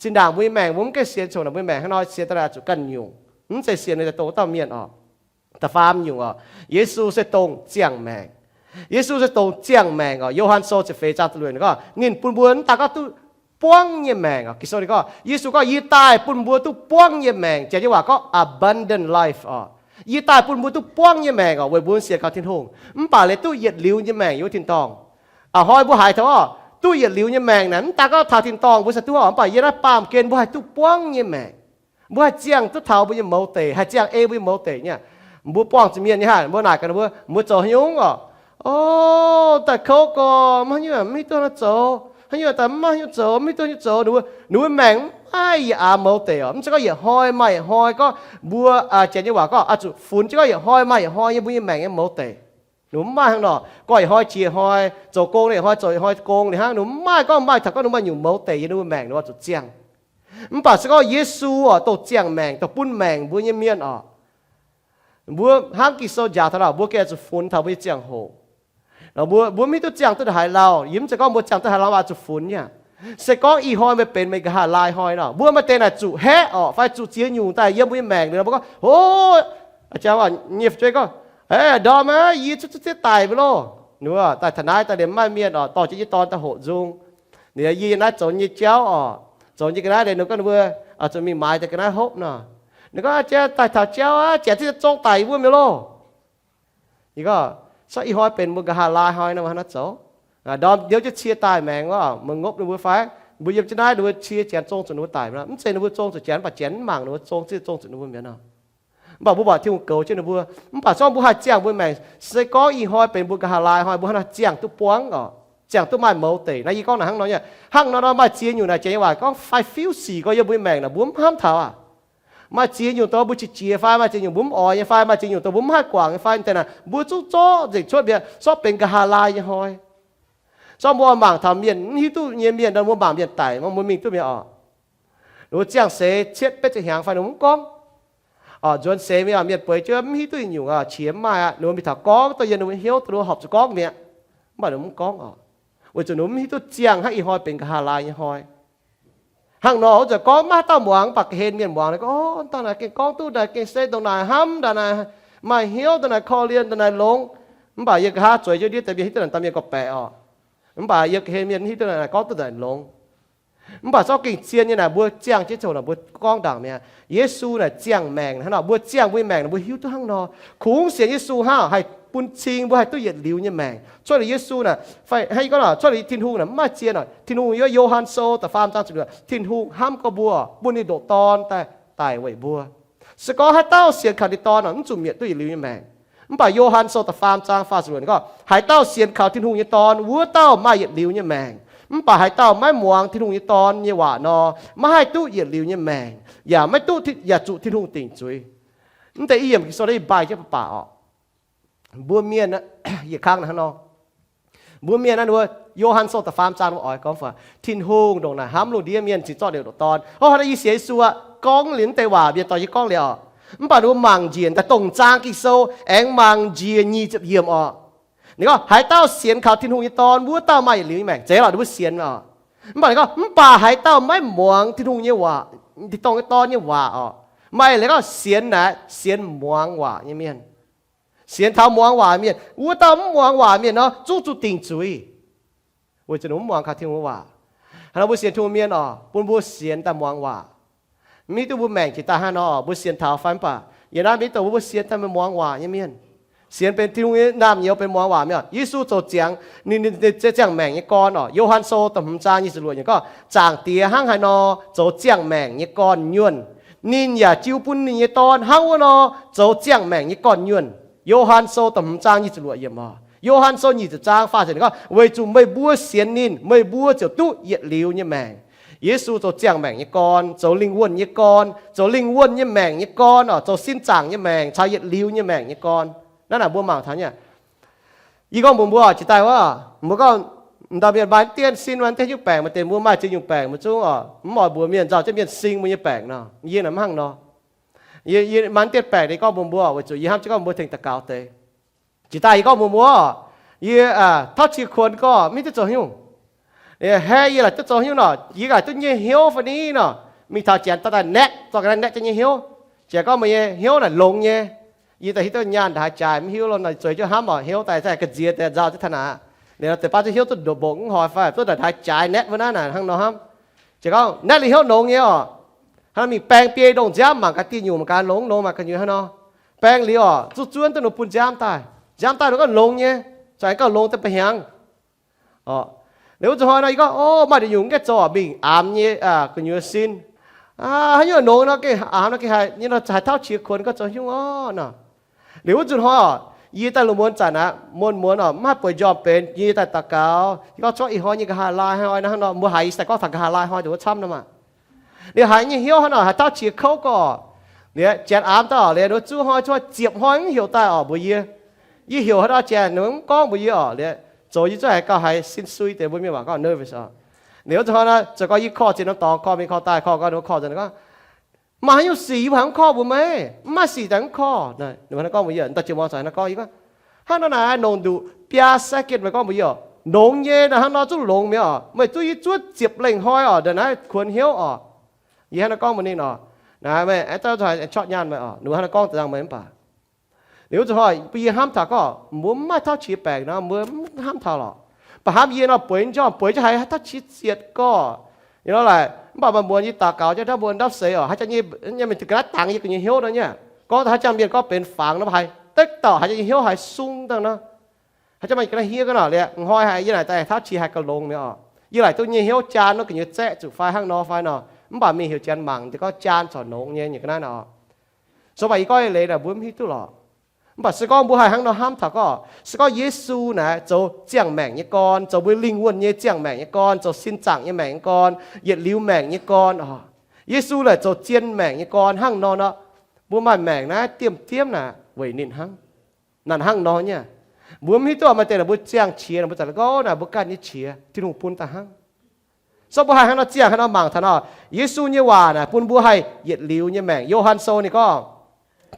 Zinh ndaangc mbuo nyei maengc mbuo mv gaengh sienx, congx naaic mbuo nyei maengc hnangv nor sienx daaih naaic zuqc ganh nyungc, mv zeiz sienx dongh wuov dauh mienh oc. Da'faam nyungc oc, Yesu se dongh ziangh maengc. Yesu se dongh ziangh maengc oc. Yo^han Sou ziepc feix zaang da'luoqc gorngv, ninh bun mbuo mv daaih gorngv duqv buangv nyei maengc oc. Ging-Sou ninh gorngv, Yesu gorngv, Yie daaih bun mbuo duqv buangv nyei maengc. Janx nyei waac gorngv abundant life oc. Yie daaih bun mbuo duqv buangv nyei maengc oc, weic mbuo sienx kaux Tin-Hungh. Mv baac leiz duqv yietc liuz nyei maengc yiem wuov tin-dorngh. A'hnoi mbuo haiz taux oc, duqv yietc liuz nyei maengc naaic mv daaih gorngv taux tin-dorngh mbuo se duqv oc, mv baac yiem naaiv baamh gen mbuo haih duqv buangv nyei maengc. Mbuo haih ziangh duqv taux mbuo nyei mouz deic, haih ziangh ei mbuo nyei mouz deic nyei. Mbuo buangh zuqc mienh nyei haic, mbuo naaic gaax ninh mbuo, mbuo zoux haaix nyungc oc? O, daaih kouv gorx, maiv hiuv, mv hiuv duqv haaix nyungc zoux. Haaix nyungc daaih maiv hiuv zoux, mv hiuv duqv haaix nyungc zoux. Ninh mbuo, ninh mbuo maengc mv maaih yietc aav mouz deic oc. Mv zeiz gorngv yietc hnoi maaih yietc hnoi gorngv mbuo, janx nyei waac gorngv, oix zuqc funx jienv gorngv yietc hnoi maaih yietc hnoi nyei mbuo nyei maengc nyei mouz deic. Ninh mbuo mv maaih hnangv nor. Gorngv yietc hnoi jiex yietc hnoi, zoux gong yietc hnoi zoux yietc hnoi gong liuz hnangv. Ninh mbuo mv maaih gorngv maaih taux gorngv ninh maaih nyungc mouz deic yiem ninh mbuo maengc ninh mbuo zuqc ziangh. Mv baac se gorngv Yesu oc, dongh ziangh maengc, dongh bun maengc mbuo nyei mienh oc. Mbuo hnangv Ging-Sou njaaux taux nor, mbuo gengh zuqc funx taux mbuo nyei ziangh hoc. Mbuo, mbuo mv hiuv duqv ziangh duqv ndongc haaix lauh. Yie mv zeiz gorngv mbuo ziangh duqv haaix lauh mv baac zuqc funx nyei. Se gorngv ih hnoi meih benx meih nqa'haav laai hnoi nor, mbuo maaih deix naaic zuqc haeqv oc, fai zuqc ziex nyungc daaih yiem mbuo nyei maengc liuz, mbuo gorngv, hov, nyei fu'jueiv gorngv, ndorm aac, yie cuotv cuotv deix daic mbuo loh. Ninh mbuo daaih taux naaiv daaih liemh maaih mienh oc, dorh jienv yie dorn daaih hoqc nzung. Ninh yie naaiv zoux nyei jauv oc, zoux nyei ga'naaiv liuz ninh gorngv ninh mbuo zuqc mingh maaiz deix ga'naaiv hopv nor. Ninh gorngv, Jiex daaih taux jauv aqv, janx zungv daic wuov mi'aqv loh. Yie gorngv, so ih hnoi benx mbuo nqa'haav laai hnoi nor, mbuo hnangv naaiv zoux. Ndorm ndiouv jienv cie daaih maengx wuov, meih ngopv ninh mbuo fai? Mbuo yiem jienv naaiv ninh mbuo cie janx zong zuqc ninh mbuo daic mi'aqv. Mv zeiz ninh mbuo zong zuqc janx, mv baac janx mv mangc ninh mbuo zong, zong zuqc ninh mbuo mi'aqv nor. Mv baac mbuo buatc Tin-Hungh goux jienv ninh mbuo. Mv baac se gorngv mbuo haih ziangh mbuo maengc, se gorngv ih hnoi benx mbuo nqa'haav laai hnoi, mbuo hnangv naaiv ziangh duqv buangv oc, ziangh duqv maaih mouz deic. Naaiv yie gorngv naaic hnangv nor nyei. Hnangv nor nor maaih ziex nyungc naaic janx nyei waac gorngv fai fiuv sic gorngv yiem mbuo nyei maengc naaic mbuo mv hnamv taux aqv. Maaih ziex nyungc dongh mbuo qiex jiez fai maaih ziex nyungc mbuo mv oix nyei fai maaih ziex nyungc dongh mbuo mv haih guangc nyei fai, deix naaic mbuo zungv zorqv nzengc cuotv mi'aqv, zorqv benx nqa'haav laai nyei hnoi. Zorqv mbuo mangc taux mienh mv hiuv duqv nyei mienh, mbuo mangc mienh daic, mbuo mingh duqv mi'aqv oc. Ninh mbuo ziangh seix cietv betv ziepc hnyangx fai ninh mbuo mv gorngv. Oc, nzuonx seix mingh oc, mienh bueix jienv mv hiuv duqv nyungc oc, qiex mv maaih aqv. Ninh mbuo mingh taux gorngv dongh yie ninh mbuo hnyouv dongh ninh mbuo horpc zuqc gorngv mi'aqv, mv baac ninh mbuo mv gorngv oc, weic zuqc ninh mbuo mv hiuv duqv ziangh hnangv ih hnoi benx nqa'haav laai nyei hnoi. Hnangv nor wuov zanc gorngv maiv haaix dauh muangx, mv baac ga'hlen mienh muangx, gorngv, Dangh naaic gengh gorngv duqv, naaic gengh se ndongc naaic hnamv, ndongc naaic maaih hnyouv, ndongc naaic korv-lienh, ndongc naaic longx. Mv baac yie nqa'haav zueiz jienv ndiev deix mienh hiuv duqv naaic daaih mienh gorngv-baeqc oc. Mv baac yie ga'hlen mienh hiuv duqv naaic gorngv duqv naaic longx. Mv baac zorqv gengh zien nyei naaic mbuo ziangh jienv ziangh hoc naaic mbuo gorngv ndaangc mi'aqv. Yesu naaic ziangh maengc hnangv nor, mbuo ziangh mbuo nyei maengc naaic mbuo hiuv duqv hnangv nor, kungx sienx Yesu hnangv haih bun cing mbuo haih duqv yietc liuz nyei maengc. Cuotv liuz Yesu naaic, fai hnangv yie gorngv naaic, cuotv liuz Tin-Hungh naaic mv maaih zien oc. Tin-Hungh yiem Yo^han Sou da'faam zaang ziepc luoqc, Tin-Hungh hnamv gorx mbuo, bun ninh ndoqc Dorn daaih daic weic mbuo. Se gorngv haaix dauh sienx kaux ninh Dorn oc, mv zuqc mietc duqv yietc liuz nyei maengc. Mv baac Yo^han Sou da'faam zaang faah ziepc luoqc ninh gorngv, haaix dauh sienx kaux Tin-Hungh nyei Dorn, wuov dauh maaih yietc liuz nyei maengc. Mv baac haaix dauh maiv muangx Tin-Hungh nyei Dorn nyei waac nor, maiv haih duqv yietc liuz nyei maengc, yaac maiv duqv, yaac zuqc Tin-Hungh dingc zuiz. Mv deix i yiemc Ging-Sou naaiv yie mbaih jienv baac baac oc. Mbuo mienh, yietc kang hnangv nor, mbuo mienh naaiv, Yo^han Sou da'faam zaang mbuo oix gorngv, Tin-Hungh ndongc naaic hnamv lungh ndiev mienh cingx zorqv ninh ndoqc Dorn. Ov, naaiv yie sienx Yesu aqv, gorngv liuz mv deix waac mienh dorh yie gorngv liuz oc. Mv baac ninh mbuo mangc njiec daaih dongh zaang Ging-Sou aengx mangc njiec nyic ziepc yiemc oc. Ninh gorngv, haaix dauh sienx kaux Tin-Hungh nyei Dorn, wuov dauh maaih yietc liuz nyei maengc. Zeiz lorqc, ninh mbuo sienx oc. Mv baac ninh gorngv, mv baac haaix dauh maiv muangx Tin-Hungh nyei waac, Tin-Dorngh nyei Dorn nyei waac oc. Maaih leiz gorngv sienx naaic sienx muangx waac nyei mienh. Sienx taux muangx waac mienh. Wuov dauh mv muangx waac mienh nor, zungv zuqc dingc zuiz, weic zuqc ninh mv muangx kaux Tin-Hungh waac. Hnangv nor mbuo sienx Tin-Hungh mienh oc, bun mbuo sienx daaih muangx waac. Mv hiuv duqv mbuo maengc jiex daaih hnangv nor, mbuo sienx taux fai mv baac yiem naaiv mv hiuv duqv, mbuo sienx daaih muangx waac nyei mienh. Sienx benx Tin-Hungh nyei naamh nyouz benx muangx waac mi'aqv. Yesu zoux ziangx, ninh, ninh, ninh ziangh maengc nyei gorn oc. Yo^han Sou da'hmz zaang nyic ziepc luoqc yiemc gorngv, Zaangc Diex hnangv haaix nor zoux ziangh maengc nyei gorn-nyuonh, ninh yaac jiu bun ninh nyei Dorn hnangv wuov nor zoux ziangh maengc nyei gorn-nyuonh. Yo^han Sou da'hmz zaang nyic ziepc luoqc yiemc oc. Yo^han Sou nyic ziepc zaang faah ziepc gorngv, Weic zuqc meih mbuo sienx ninh, meih mbuo ziouc duqv yietc liuz nyei maengc. Yesu zoux ziangh maengc nyei gorn, zoux lingh wuonh nyei gorn, zoux lingh wuonh nyei maengc nyei gorn oc, zoux sin zaangc nyei maengc caux yietc liuz nyei maengc nyei gorn. Naaiv naaic mbuo mangc taux nyei. Yie gorngv mbuox mbuo oc, jiex daaih wuov, mbuo gorngv, m'dauh mienh maaih dieh sin, maaih dieh nyungc baengc, maaih deix mbuo maaih ziex nyungc baengc mbuo zungv oc, mv oix mbuox mienh nzauh jienv mienh sing mbuo nyei baengc nor. Yie naaic mv hnangv nor. Yie, yie maaih dieh baengc, yie gorngv mbuox mbuo oc, weic zuqc yie hnamv jienv gorngv mbuo tengx daux gaux deix. Jiex daaih yie gorngv mbuox mbuo oc, yie, aa, tauv qiex kuonx gorngv mv hiuv duqv zoux nyungc. Haeqv yie laaic duqv zoux nyungc nor, yie laaic duqv nyei hnyouv fai ni nor, mingh taux janx dorh daaih naetv, zorqv ga'naaiv naetv jienv nyei hnyouv. Janx gorngv meih nyei hnyouv naaic longx nyei. Yie daaih hiuv duqv nyaanh ndaaih haaix jaaix, mv hiuv lo naaic zueiz jienv hnamv oc, hnyouv daaih za'gengh nziex deix nzauh jienv taux naaic. Liuz deix baav zuqc hnyouv duqv ndoqc mboqc mv hoic fai duqv ndaaih haaix jaaix naetv wuov naaiv naaic hnangv nor hnamv. Jiex gorngv naetv liuz hnyouv longx nyei oc. Hnangv mingh baeng biei ndongh nziaamv mangc gaax dieh nyungc mangc gaax longx longx mangc gu'nyuoz hnangv nor. Baeng liuz oc, zuqv zuonv duqv ninh bun nziaamv daaih. Nziaamv daaih ninh gorngv longx nyei, za'gengh gauh longx deix ba'hnyangx. Oc, liuz wuov nzunc hnoi nor yie gorngv, o, maaih nduqc nyungc mv gaengh zoux mingh aamx nyei, aa, gu'nyuoz sin. Aa, haaix nyungc nongx nor gengh aamx nor gengh haaix nyungc nor haaix tauv qiex kuonx gorngv zoux nyungc orqv nor. Liuz wuov nzunc hnoi oc, yie daaih lungh muonz zanc aqv, muonz muonz oc, mv haih bueix njormh benx, yie daaih daux gaux, yie gorngv cuotv ih hnoi nyei nqa'haav laai hnoi naaiv hnangv nor, mbuo haiz yie daaih gorngv taux nqa'haav laai hnoi nduqc wuov camv nor maah. Liuz haiz nyei hnyouv hnangv nor haaix tauv qiex kouv gorqv. Liuz janx aamx daaih oc, liuz wuov zuqc hnoi zuqc ziepc hnoi mv heuc daaih oc mbuox yie. Yie heuc haaix dauh janx ninh mv gorngv mbuox yie oc, liuz zoux yie zuqc haaix gauh haiz sin sui deix, mbuo mienh waac gorngv nervous oc. Liuz wuov zuqc hnoi nor zoux gau yie korv ziex norm dorngx, korv mingh korv daaih, korv gau ninh korv ziex, ninh gorngv, maaih haaix nyungc sic yie mv baac mv korv mbuo maiv, mv maaih sic daaih mv korv. Ninh hnangv gorngv mbuox yie, dauh jiex muangx caux hnangv gorngv yie gorngv, hnangv nor naaic nongc nduqc biaa second meih gorngv mbuox yie oc, longx nyei naaic hnangv nor zuqc longx mi'aqv oc, meih zuqc yie zuov ziepc lengh hnoi oc, ndongc naaiv kuonx hnyouv oc. Yie hnangv nor gorngv mbuox ninh oc, naaic meih aengx dauh cotv nyaanh meih oc, ninh mbuo hnangv nor gorngv da'zaangc meih mv baac. Liuz wuov zuqc hnoi bun yie hnamv taux gorngv mbuo mv maaih tauv qiex baengc nor mbuo mv hnamv taux lorqc. Mv baac hnamv yie nor bueix njormh bueix jienv haiz haaix tauv qiex zietc gorqv. Yie nor laaic mv baac maaih mbuo yie daux gaux jienv hnangv mbuo ndapv seix oc, haaix jangx nyei mienh ga'naaiv dangx yie gu'nyuoz hnyouv nor nyei. Gorngv haaix jangx mienh gorngv benx fangx nor mv haiz deix dauh haaix jangx nyei hnyouv haiz sung dangh nor. Haaix jangx maaih ga'naaiv hniev gorngv nor liuz hnoi haiz yie naaic daaih tauv qiex haiz gauh longx mi'aqv oc. Yie laaic duqv nyei hnyouv jaan wuov gu'nyuoz zaeqv zuqc fai hnangv nor fai nor, mv baac mingh heuc janx mangc deix gorngv jaan corc longx nyei nyei ga'naaiv nor. So mv baac yie gorngv eix leiz naaic mbuo mv hiuv duqv lorqc. Mv baac se gorngv mbuo haih hnangv nor hnamv taux gorngv, se gorngv Yesu naaic zoux ziangh maengc nyei gorn, zoux mbuo lingh wuonh nyei ziangh maengc nyei gorn, zoux sin zaangc nyei maengc nyei gorn, yietc liuz maengc nyei gorn oc. Yesu naaic zoux zien maengc nyei gorn hnangv nor nor, mbuo maaih maengc naaiv diemv diemv naaic weic ninh hnangv. Naaic hnangv nor nyei. Mbuo mv hiuv duqv maaih deix naaic mbuo ziangh qiex naaic mbuo zanc gouv naaic mbuo ganh nyei qiex Tin-Hungh bun daaih hnangv. So mbuo haih hnangv nor ziangh hnangv nor mangc taux nor, Yesu nyei waac naaic bun mbuo haih yietc liuz nyei maengc. Yo^han Sou ninh gorngv,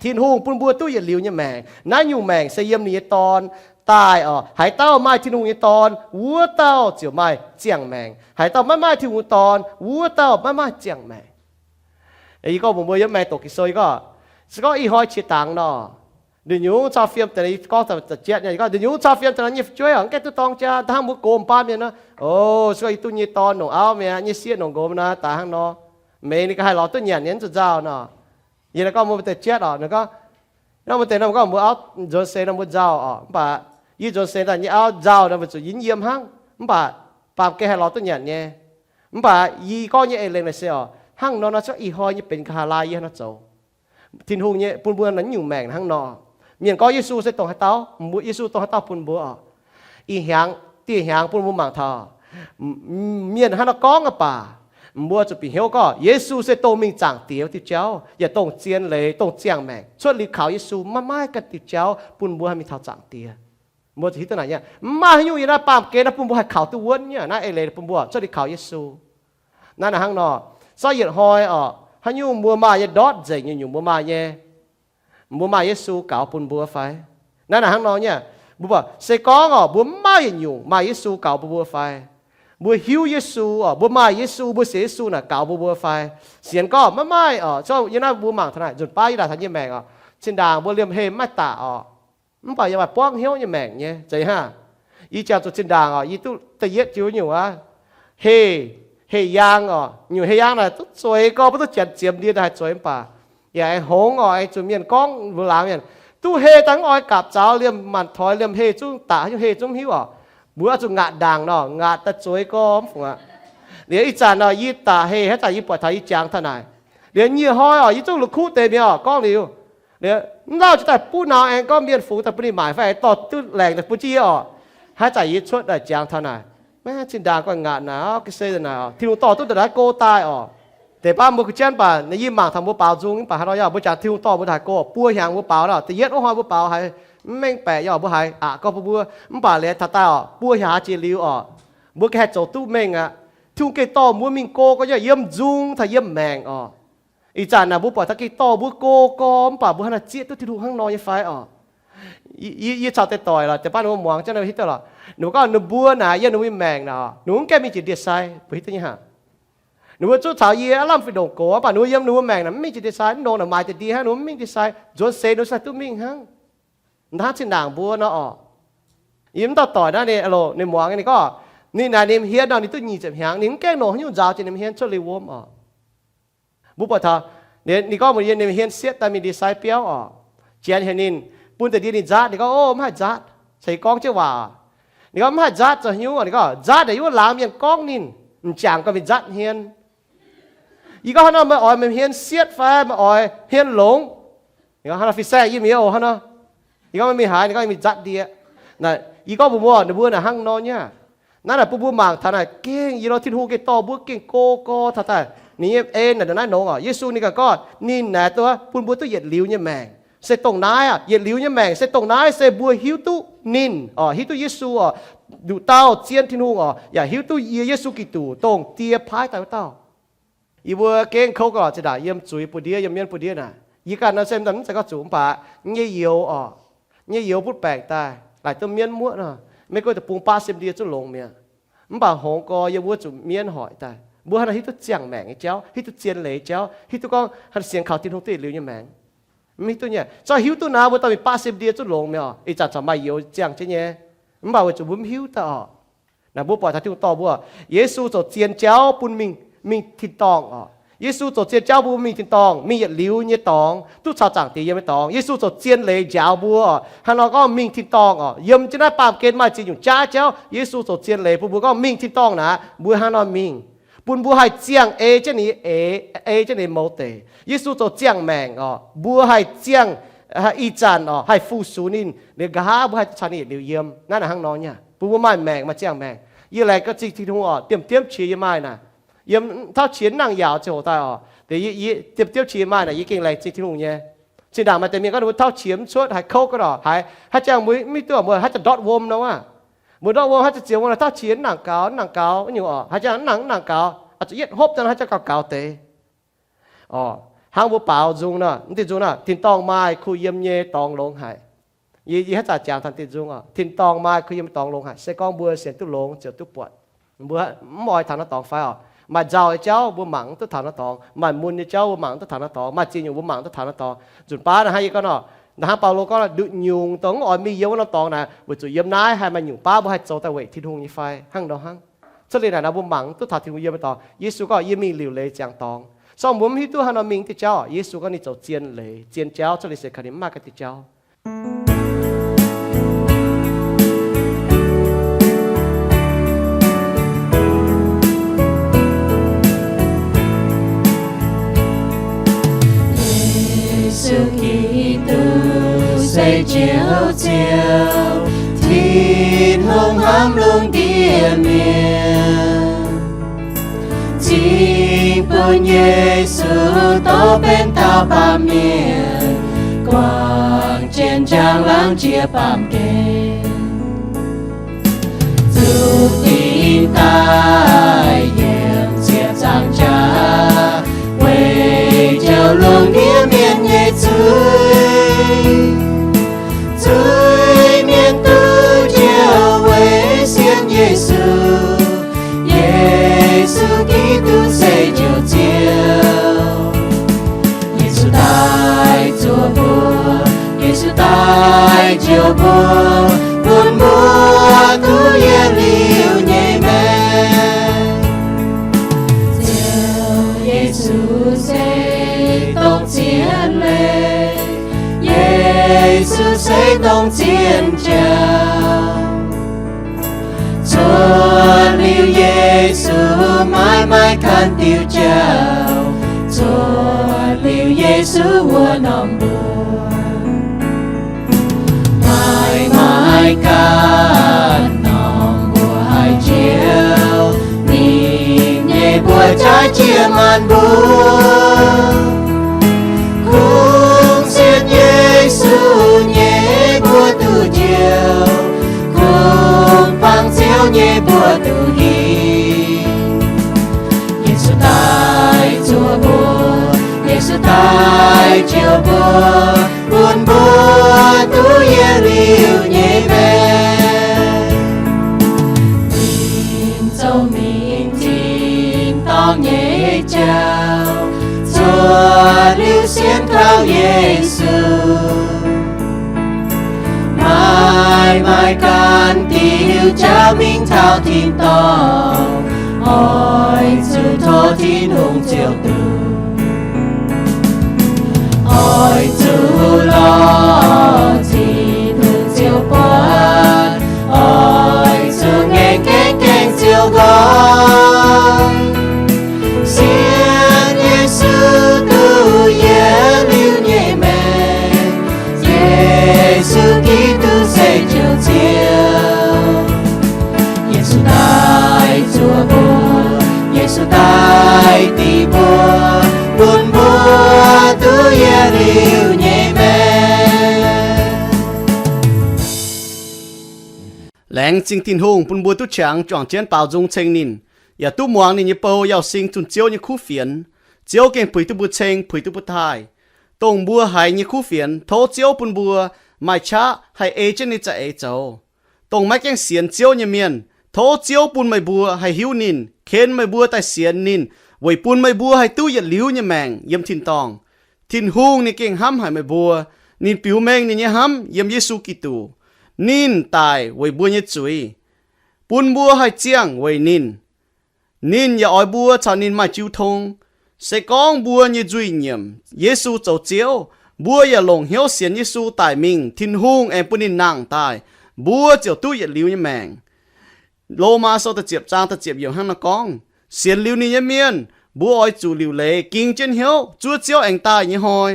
Tin-Hungh bun mbuo duqv yietc liuz nyei maengc. Naaiv nyungc maengc se yiem ninh nyei Dorn daaih oc. Haaix dauh maaih Tin-Hungh nyei Dorn, wuov dauh ziouc maaih ziangh maengc. Haaix dauh maiv maaih Tin-Hungh nyei Dorn, wuov dauh maiv maaih ziangh maengc. Yie gorngv mbuox mbuo yiem maengx doqc Ging-Sou, yie gorngv, se gorngv ih hnoi qiex dangx nor, nduqc nyungc cau fiem deix, yie gorngv za'jietv nyei, yie gorngv nduqc nyungc cau fiem deix nor nyei fu'jueiv hnangv gaengh duqv dorng jaa, daaih hnangv mbuo gox m'baan mienh nor, o, se gorngv yie duqv nyei dorn longc auv mi'aqv, nyei sieqv longc nqox nor, daaih hnangv nor, meih ninh ganh haih lorz duqv nyanc nyei, mv zuqc nzauh nor. Yie naaiv gorngv mbuo deix jietv oc, ninh gorngv, nor mbuo deix nor gorngv mbuo auv nzuonx seix nor mbuo nzauh oc, mv baac yie nzuonx seix daaih nyei auv nzauh nor weic zuqc yie mv yiem hnangv, mv baac baamh gen haih lorz duqv nyanc nyei. Mv baac yie gorngv nyei eix leiz naaic se oc, hnangv nor nor se gorngv ih hnoi nyei benx nqa'haav laai yie hnangv nor zoux. Tin-Hungh nyei bun mbuo naaiv nyungc maengc hnangv nor. Mienh gorngv Yesu se dongh haaix dauh, mbuo Yesu dongh haaix dauh bun mbuo oc. Ih hnyangx, dieh hnyangx bun mbuo mangc taux mienh hnangv nor gorngv aqv baac, mbuo zuqc bieqc hnyouv gorngv Yesu se dongh mingh Zaangc Diex diuh jauv, yaac dongh zien leiz, dongh ziangh maengc. Cuotv liuz kaux Yesu maiv maaih ganh diuh jauv bun mbuo haih mingh taux Zaangc Diex. Mbuo zuqc hiuv duqv naaic nyei. Mv maaih haaix nyungc yie naaiv baamh gen naaiv bun mbuo haih kaux duqv wuonv nyei. Naaiv eix leiz bun mbuo cuotv liuz kaux Yesu. Naaiv naaic hnangv nor, zorqv yietc hnoi oc, haaix nyungc mbuo maaih nyei ndortv nzengc nyungc-nyungc mbuo maaih nyei, mbuo maaih Yesu gaux bun mbuo fai? Naaiv naaic hnangv nor nyei. Mbuo buatc se gorngv oc, mbuo mv maaih yietc nyungc maaih Yesu gaux bun mbuo fai? Mbuo hiuv Yesu oc, mbuo maaih Yesu, mbuo sienx Yesu naaic gaux bun mbuo fai? Sienx gorngv maiv maaih oc, zorqv yie naaiv mbuo mangc taux naaic nzunc baav yie daaih taux nyei maengc oc, zinh ndaangc mbuo liemh heh mv maaih daaih oc. Mv baac yie maaih buangv hnyouv nyei maengc nyei. Zeiz hnangv, yie jangx zuqc zinh ndaangc oc, yie duqv da'yietv jiu nyungc aqv. Heh, heh yaang oc, nyungc heh yaang naaic duqv zueiz gorngv mbuo duqv janx ziemx ndie daaih haih zueiz mv baac yaac aengx hngongx oc, aengx zuqc mienh gorngv mbuo laangz mienh, Duqv hei daaih mv oix gapc zaux, liemh maanc toix liemh hei zungv daqc, hei zungv mv hiuv oc. Mbuo oix zuqc ngaatc ndaangc nor, ngaatc daaih zueiz gorx mv fungc aqv. Liuz ih zanc nor yie daqc hei, haaix zanc yie buatc taux yie jangx taux naaic. Liuz nyieh hnoi oc, yie zungv la'kuqv deix mienh oc gorngv liuz, liuz mv lauh jiex daaih buv nau aengx gorngv mienh fungx daaih bun ninh maaic fai dorh duqv laengc daaih bun jienv yie oc. Haaix zanc yie cuotv daaih jangx taux naaic, maiv zinh ndaangc guanh ngaatc naaic, ga'sie naaic, Tin-Hungh dorh duqv ndongc naaiv go daaih oc. Deix baav mbuo ga'jien baac yie mangc taux mbuo baaux nzung mv baac haaix nor, yaac mbuo jangx Tin-Hungh dorh mbuo haaix go, buo hnyangx mbuo baaux nor, da'yietv wuov hnoi mbuo baaux haiz mv mengh baeqc, yaac mbuo haiz aqc gorngv bun mbuo. Mv baac liuz taux daaih oc, buo hnyangx jiex liuz oc, mbuo gengh haih zoux duqv mengh aqv. Tin-Hungh gengh dorh mbuo mingh go gorx, yiem nzung taux yiem maengc oc. Ih zanc naaic mbuo buatc taux gengh dorh mbuo go gorx, mv baac mbuo hnangv naaiv zieqv duqv Tin-Hungh hnangv nor nyei fai oc? Yie caux deix doic lorqc, deix baav ninh mbuo muangx jienv naaiv hitv deix lorqc. Ninh mbuo gorngv ninh mbuo naaic yiem ninh mbuo maengc naaic, ninh mbuo mv gaengh mingh jiex ndie-sai, mbuo hitv duqv nyei haic. Ninh mbuo zungv caux yie aav lamh fih ndongc gox, mv baac ninh mbuo yiem ninh mbuo maengc naaic mv mingh jiex ndie-sai, mv nongx naaic maaih deix ndie hnangv, ninh mbuo mv mingh ndie-sai, nzuonx seix ninh mbuo sai duqv mingh hnangv. Hnangv zinh ndaangc mbuo nor oc. Yie mv dauh doic naaiv ninh, ninh muangx ninh gorngv, ninh naaic ninh hmien nor ninh duqv nyic ziepc hnyangx, ninh mv gaengh longc haaix nyungc nzaaux jiex ninh hmien cuotv liuz wuom oc. Mbuo buatc taux ninh gorngv mbuox yie ninh hmien sietv daaih mingh ndie-sai biauv oc. Janx heuc ninh, bun deix ndie ninh nzaatv, ninh gorngv, Ov, mv haih nzaatv. Caux yie gorngv jienv waac, ninh gorngv, Mv haih nzaatv zoux haaix nyungc? Ninh gorngv, Nzaatv naaic yie wuov laangz mienh gorngv ninh, m'jangc gorngv mingh nzaatv hmien. Yie gorngv, Hnangv nor meih oix meih hmien sietv fai meih oix hmien longx? Ninh gorngv, Hnangv nor fin-saeng yie mienh oc, hnangv nor. Yie gorngv, Meih mingh haaix? Ninh gorngv, Yie mingh nzaatv ndie. Naaic yie gorngv mbuox mbuo, ninh mbuo naaic hnangv nor nyei. Naaiv naaic bun mbuo mangc taux naaic gengh yie lorz Tin-Hungh gengh dorh mbuo gengh go gorx taux daaih ninh nyei en naaic ndongc naaiv nongx oc. Yesu ninh ganh gorngv ninh naaic duqv bun mbuo duqv yietc liuz nyei maengc. Se dongh naaiv aqv, yietc liuz nyei maengc se dongh naaiv se mbuo hiuv duqv ninh oc, hiuv duqv Yesu oc, nduqc dauh zien Tin-Hungh oc, yaac hiuv duqv yie Yesu Giduc dongh Die paaiv daaih wuov dauh. Yie mbuo gengh kouv gauh lorqc zinh ndaangc yiem zuiz buoz-ndiev, yiem mienv buoz-ndiev naaic. Yie ganh nor se mv zeiz gorngv zuqc mv baac nyei youz oc, nyei youz butv baengc daaih laaic duqv mienv muoqv nor, Meiv Guoqv deic-bung baqv siem ndie zungv longx mi'aqv. Mv baac hngongx gorx yiem wuov zuqc mienv hoic daaih. Mbuo hnangv nor hiuv duqv ziangh maengc nyei jauv, hiuv duqv zien leiz jauv, hiuv duqv gorngv hnangv sienx kaux Tin-Hungh duqv yietc liuz nyei maengc. Mv hiuv duqv nyei. Zorqv hiuv duqv naaic mbuo dorh mingh baqv siem ndie zungv longx mi'aqv. Ih zanc corc maaih youz ziangh jienv nyei. Mv baac weic zuqc mbuo mv hiuv daaih oc. Naaic mbuo buatc taux Tin-Hungh dorh mbuo, Yesu zoux zien jauv bun mingh, mingh tin-dorngh oc. Yesu zoux zien jauv bun mingh tin-dorngh, mingh yietc liuz nyei dorngx, duqv caux Zaangc Diex yiem nyei dorngx. Yesu zoux zien leiz njaaux mbuo oc, hnangv nor gorngv mingh tin-dorngh oc. Yiem jienv naaiv baamh gen maaih ziex nyungc jaav jauv, Yesu zoux zien leiz bun mbuo gorngv mingh tin-dorngh naaic, mbuo hnangv nor mingh. Bun mbuo haih ziangh ei jienv ninh, ei, ei jienv ninh mouz deic. Yesu zoux ziangh maengc oc, mbuo haih ziangh, ih zanc oc, haih fu-sux ninh liuz, nqa'haav mbuo haih duqv caux ninh yietc liuz yiem. Naaiv naaic hnangv nor nyei, bun mbuo maaih maengc, maaih ziangh maengc. Yie laengz gaax zingh Tin-Hungh oc, diemv diemv qiex yie maaih naaic, yiem tauv qiex nangh yaauc ziangh hoc daaih oc, diemv diemv qiex yie maaih naaic, yie gengh laengz zingh Tin-Hungh nyei. Zinh ndaangc maaih deix mienh gorngv ninh mbuo tauv qiex mv cuotv, haiz kouv ga'ndorc, haiz haaix jangx mbuo mv hiuv duqv, mbuo haaix zanc ndortv wuom nor aqv. Mbuo ndortv wuom haaix zanc ziex wuom tauv qiex mv nangc gaux, mv nangc gaux, wuov nyungc oc, haaix jangx mv nangc, mv nangc gaux, zuqc yietv hopv daaih haaix jangx gaux gaux deix. Oc, hnangv mbuo baaux nzung nor, mv diuh nzung nor, tin-dorngh maaih kuh yiem nyei dorngx longx haic. Yie, yie haaix zanc jangx taux diuh nzung oc, tin-dorngh maaih kuh yiem nyei dorngx longx haic. Se gorngv mbuo sienx duqv longx ziouc duqv buatc. Mbuo mv oix taux naaiv dorngx fai oc? Maaih nzauh nyei jauv mbuo mangc mv duqv taux naaiv dorngx, maaih mun nyei jauv mbuo mangc mv duqv taux naaiv dorngx, maaih ziex nyungc mbuo mangc mv duqv taux naaiv dorngx. Nzunc baav naaiv hnangv yie gorngv nor, hnangv Baulo gorngv, nduqc nyungc dongh mv oix mingh yiem wuov norm dorngx naaic, weic zuqc yiem naaiv haih maaih nyungc baav mbuo haih zoux daaih weic Tin-Hungh nyei fai hnangv nor hnangv. Cuotv liuz naaic nor mbuo mangc mv duqv taux Tin-Hungh yiem nyei dorngx. Yesu gorngv, Yie mingh liuc leiz ziangx dorngx. Sorng mbuo mv hiuv duqv haaix nor mingh diuh jauv. Yesu gorngv ninh zoux zien leiz, zien jauv, cuotv liuz se kaux ninh mv maaih ganh diuh jauv. Yesu Giduc se Ziouv Ziouv, Tin-Hungh hnamv lungh ndiev mienh. Cingx bun Yesu dorh benx taux baamh mienh, guangc jienv njang laangz jiex baamh gen. Zuqc dingc daaih yiem ziepc nzaangc jaax, weic jouh lungh ndiev mienh nyei zuiz. Zuiz-mienh duqv njoux weic sienx Yesu. Yesu Giduc se Njoux Ziouv. Yesu daaih zuoqc mbuo, Yesu daaih njoux mbuo, bun mbuo duqv yietc liuz nyei maengc. Ziouv Yesu se dongh zien leiz. Yesu dongh zien jauv. Zuov liuz Yesu maiv maaih ganh diuh jauv, zuov liuz Yesu wuov norm mbuo, maiv maaih ganh norm mbuo haih njoux ninh nyei mbuox jaaix jiex maanc mbuo. Kungx sienx Yesu nyei mbuo duqv njoux, kungx bangc Ziouv nyei mbuo duqv hingh. Yesu daaih zuov mbuo, Yesu daaih njoux mbuo, bun mbuo duqv yietc liuz nyei maengc. Ninh zoux mingh tin-dorngh nyei jauv, zuov liuz sienx kaux Yesu, maiv maaih ganh diuh jauv mingh taux tin-dorngh, oix zuqc tov Tin-Hungh ziouc duqv. Oix zuqc lorz Tin-Hungh ziouc buatc, oix zuqc ngaengc gaengv gaengh ziouc nqoi, sienx Yesu duqv yietc liuz nyei maengc. Yesu Giduc se Njoux Ziouv. Yesu daaih zuov mbuo, Yesu daaih dingc mbuo, bun mbuo duqv yietc liuz nyei maengc. Laengz zingh Tin-Hungh bun mbuo duqv qangx juangc jienv baaux nzung ceng ninh, yaac duqv muangx ninh nyei bou Yauh Sing zunh Ziouv nyei kuv fienx. Ziouv gengh puix duqv mbuo ceng, puix duqv mbuo taaih. Dongh mbuo haiz nyei kuv fienx, tov Ziouv bun mbuo maaih qaqv haih ei jienv ninh za'eix zoux. Dongh maiv gaengh sienx Ziouv nyei mienh, tov Ziouv bun meih mbuo haih hiuv ninh, ken meih mbuo daaih sienx ninh, weic bun meih mbuo haih duqv yietc liuz nyei maengc yiem tin-dorngh. Tin-Hungh ninh gengh hnamv haic meih mbuo. Ninh biux mengh ninh nyei hnamv yiem Yesu Giduc. Ninh daic weic mbuo nyei zuiz, bun mbuo haih ziangh weic ninh. Ninh yaac oix mbuo caux ninh maaih jiu tong. Se gorngv mbuo nyei nzuih nyiemc Yesu zoux Ziouv, mbuo yaac longc hnyouv sienx Yesu daic mingh, Tin-Hungh aengx bun ninh nangh daaih, mbuo ziouc duqv yietc liuz nyei maengc. Lomaa sou da'ziepc zaang da'ziepc yiemc hnangv naaiv gorngv, sienx liuz ninh nyei mienh, mbuo oix zuqc liuc leiz ging jienv hnyouv zuov Ziouv aengx daaih nyei hnoi.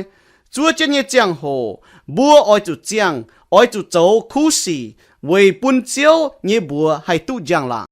Zuov jienv nyei ziangh hoc, mbuo oix zuqc ziangh, oix zuqc zoux kuv sic weic bun Ziouv nyei mbuox haih duqv njang-laangc.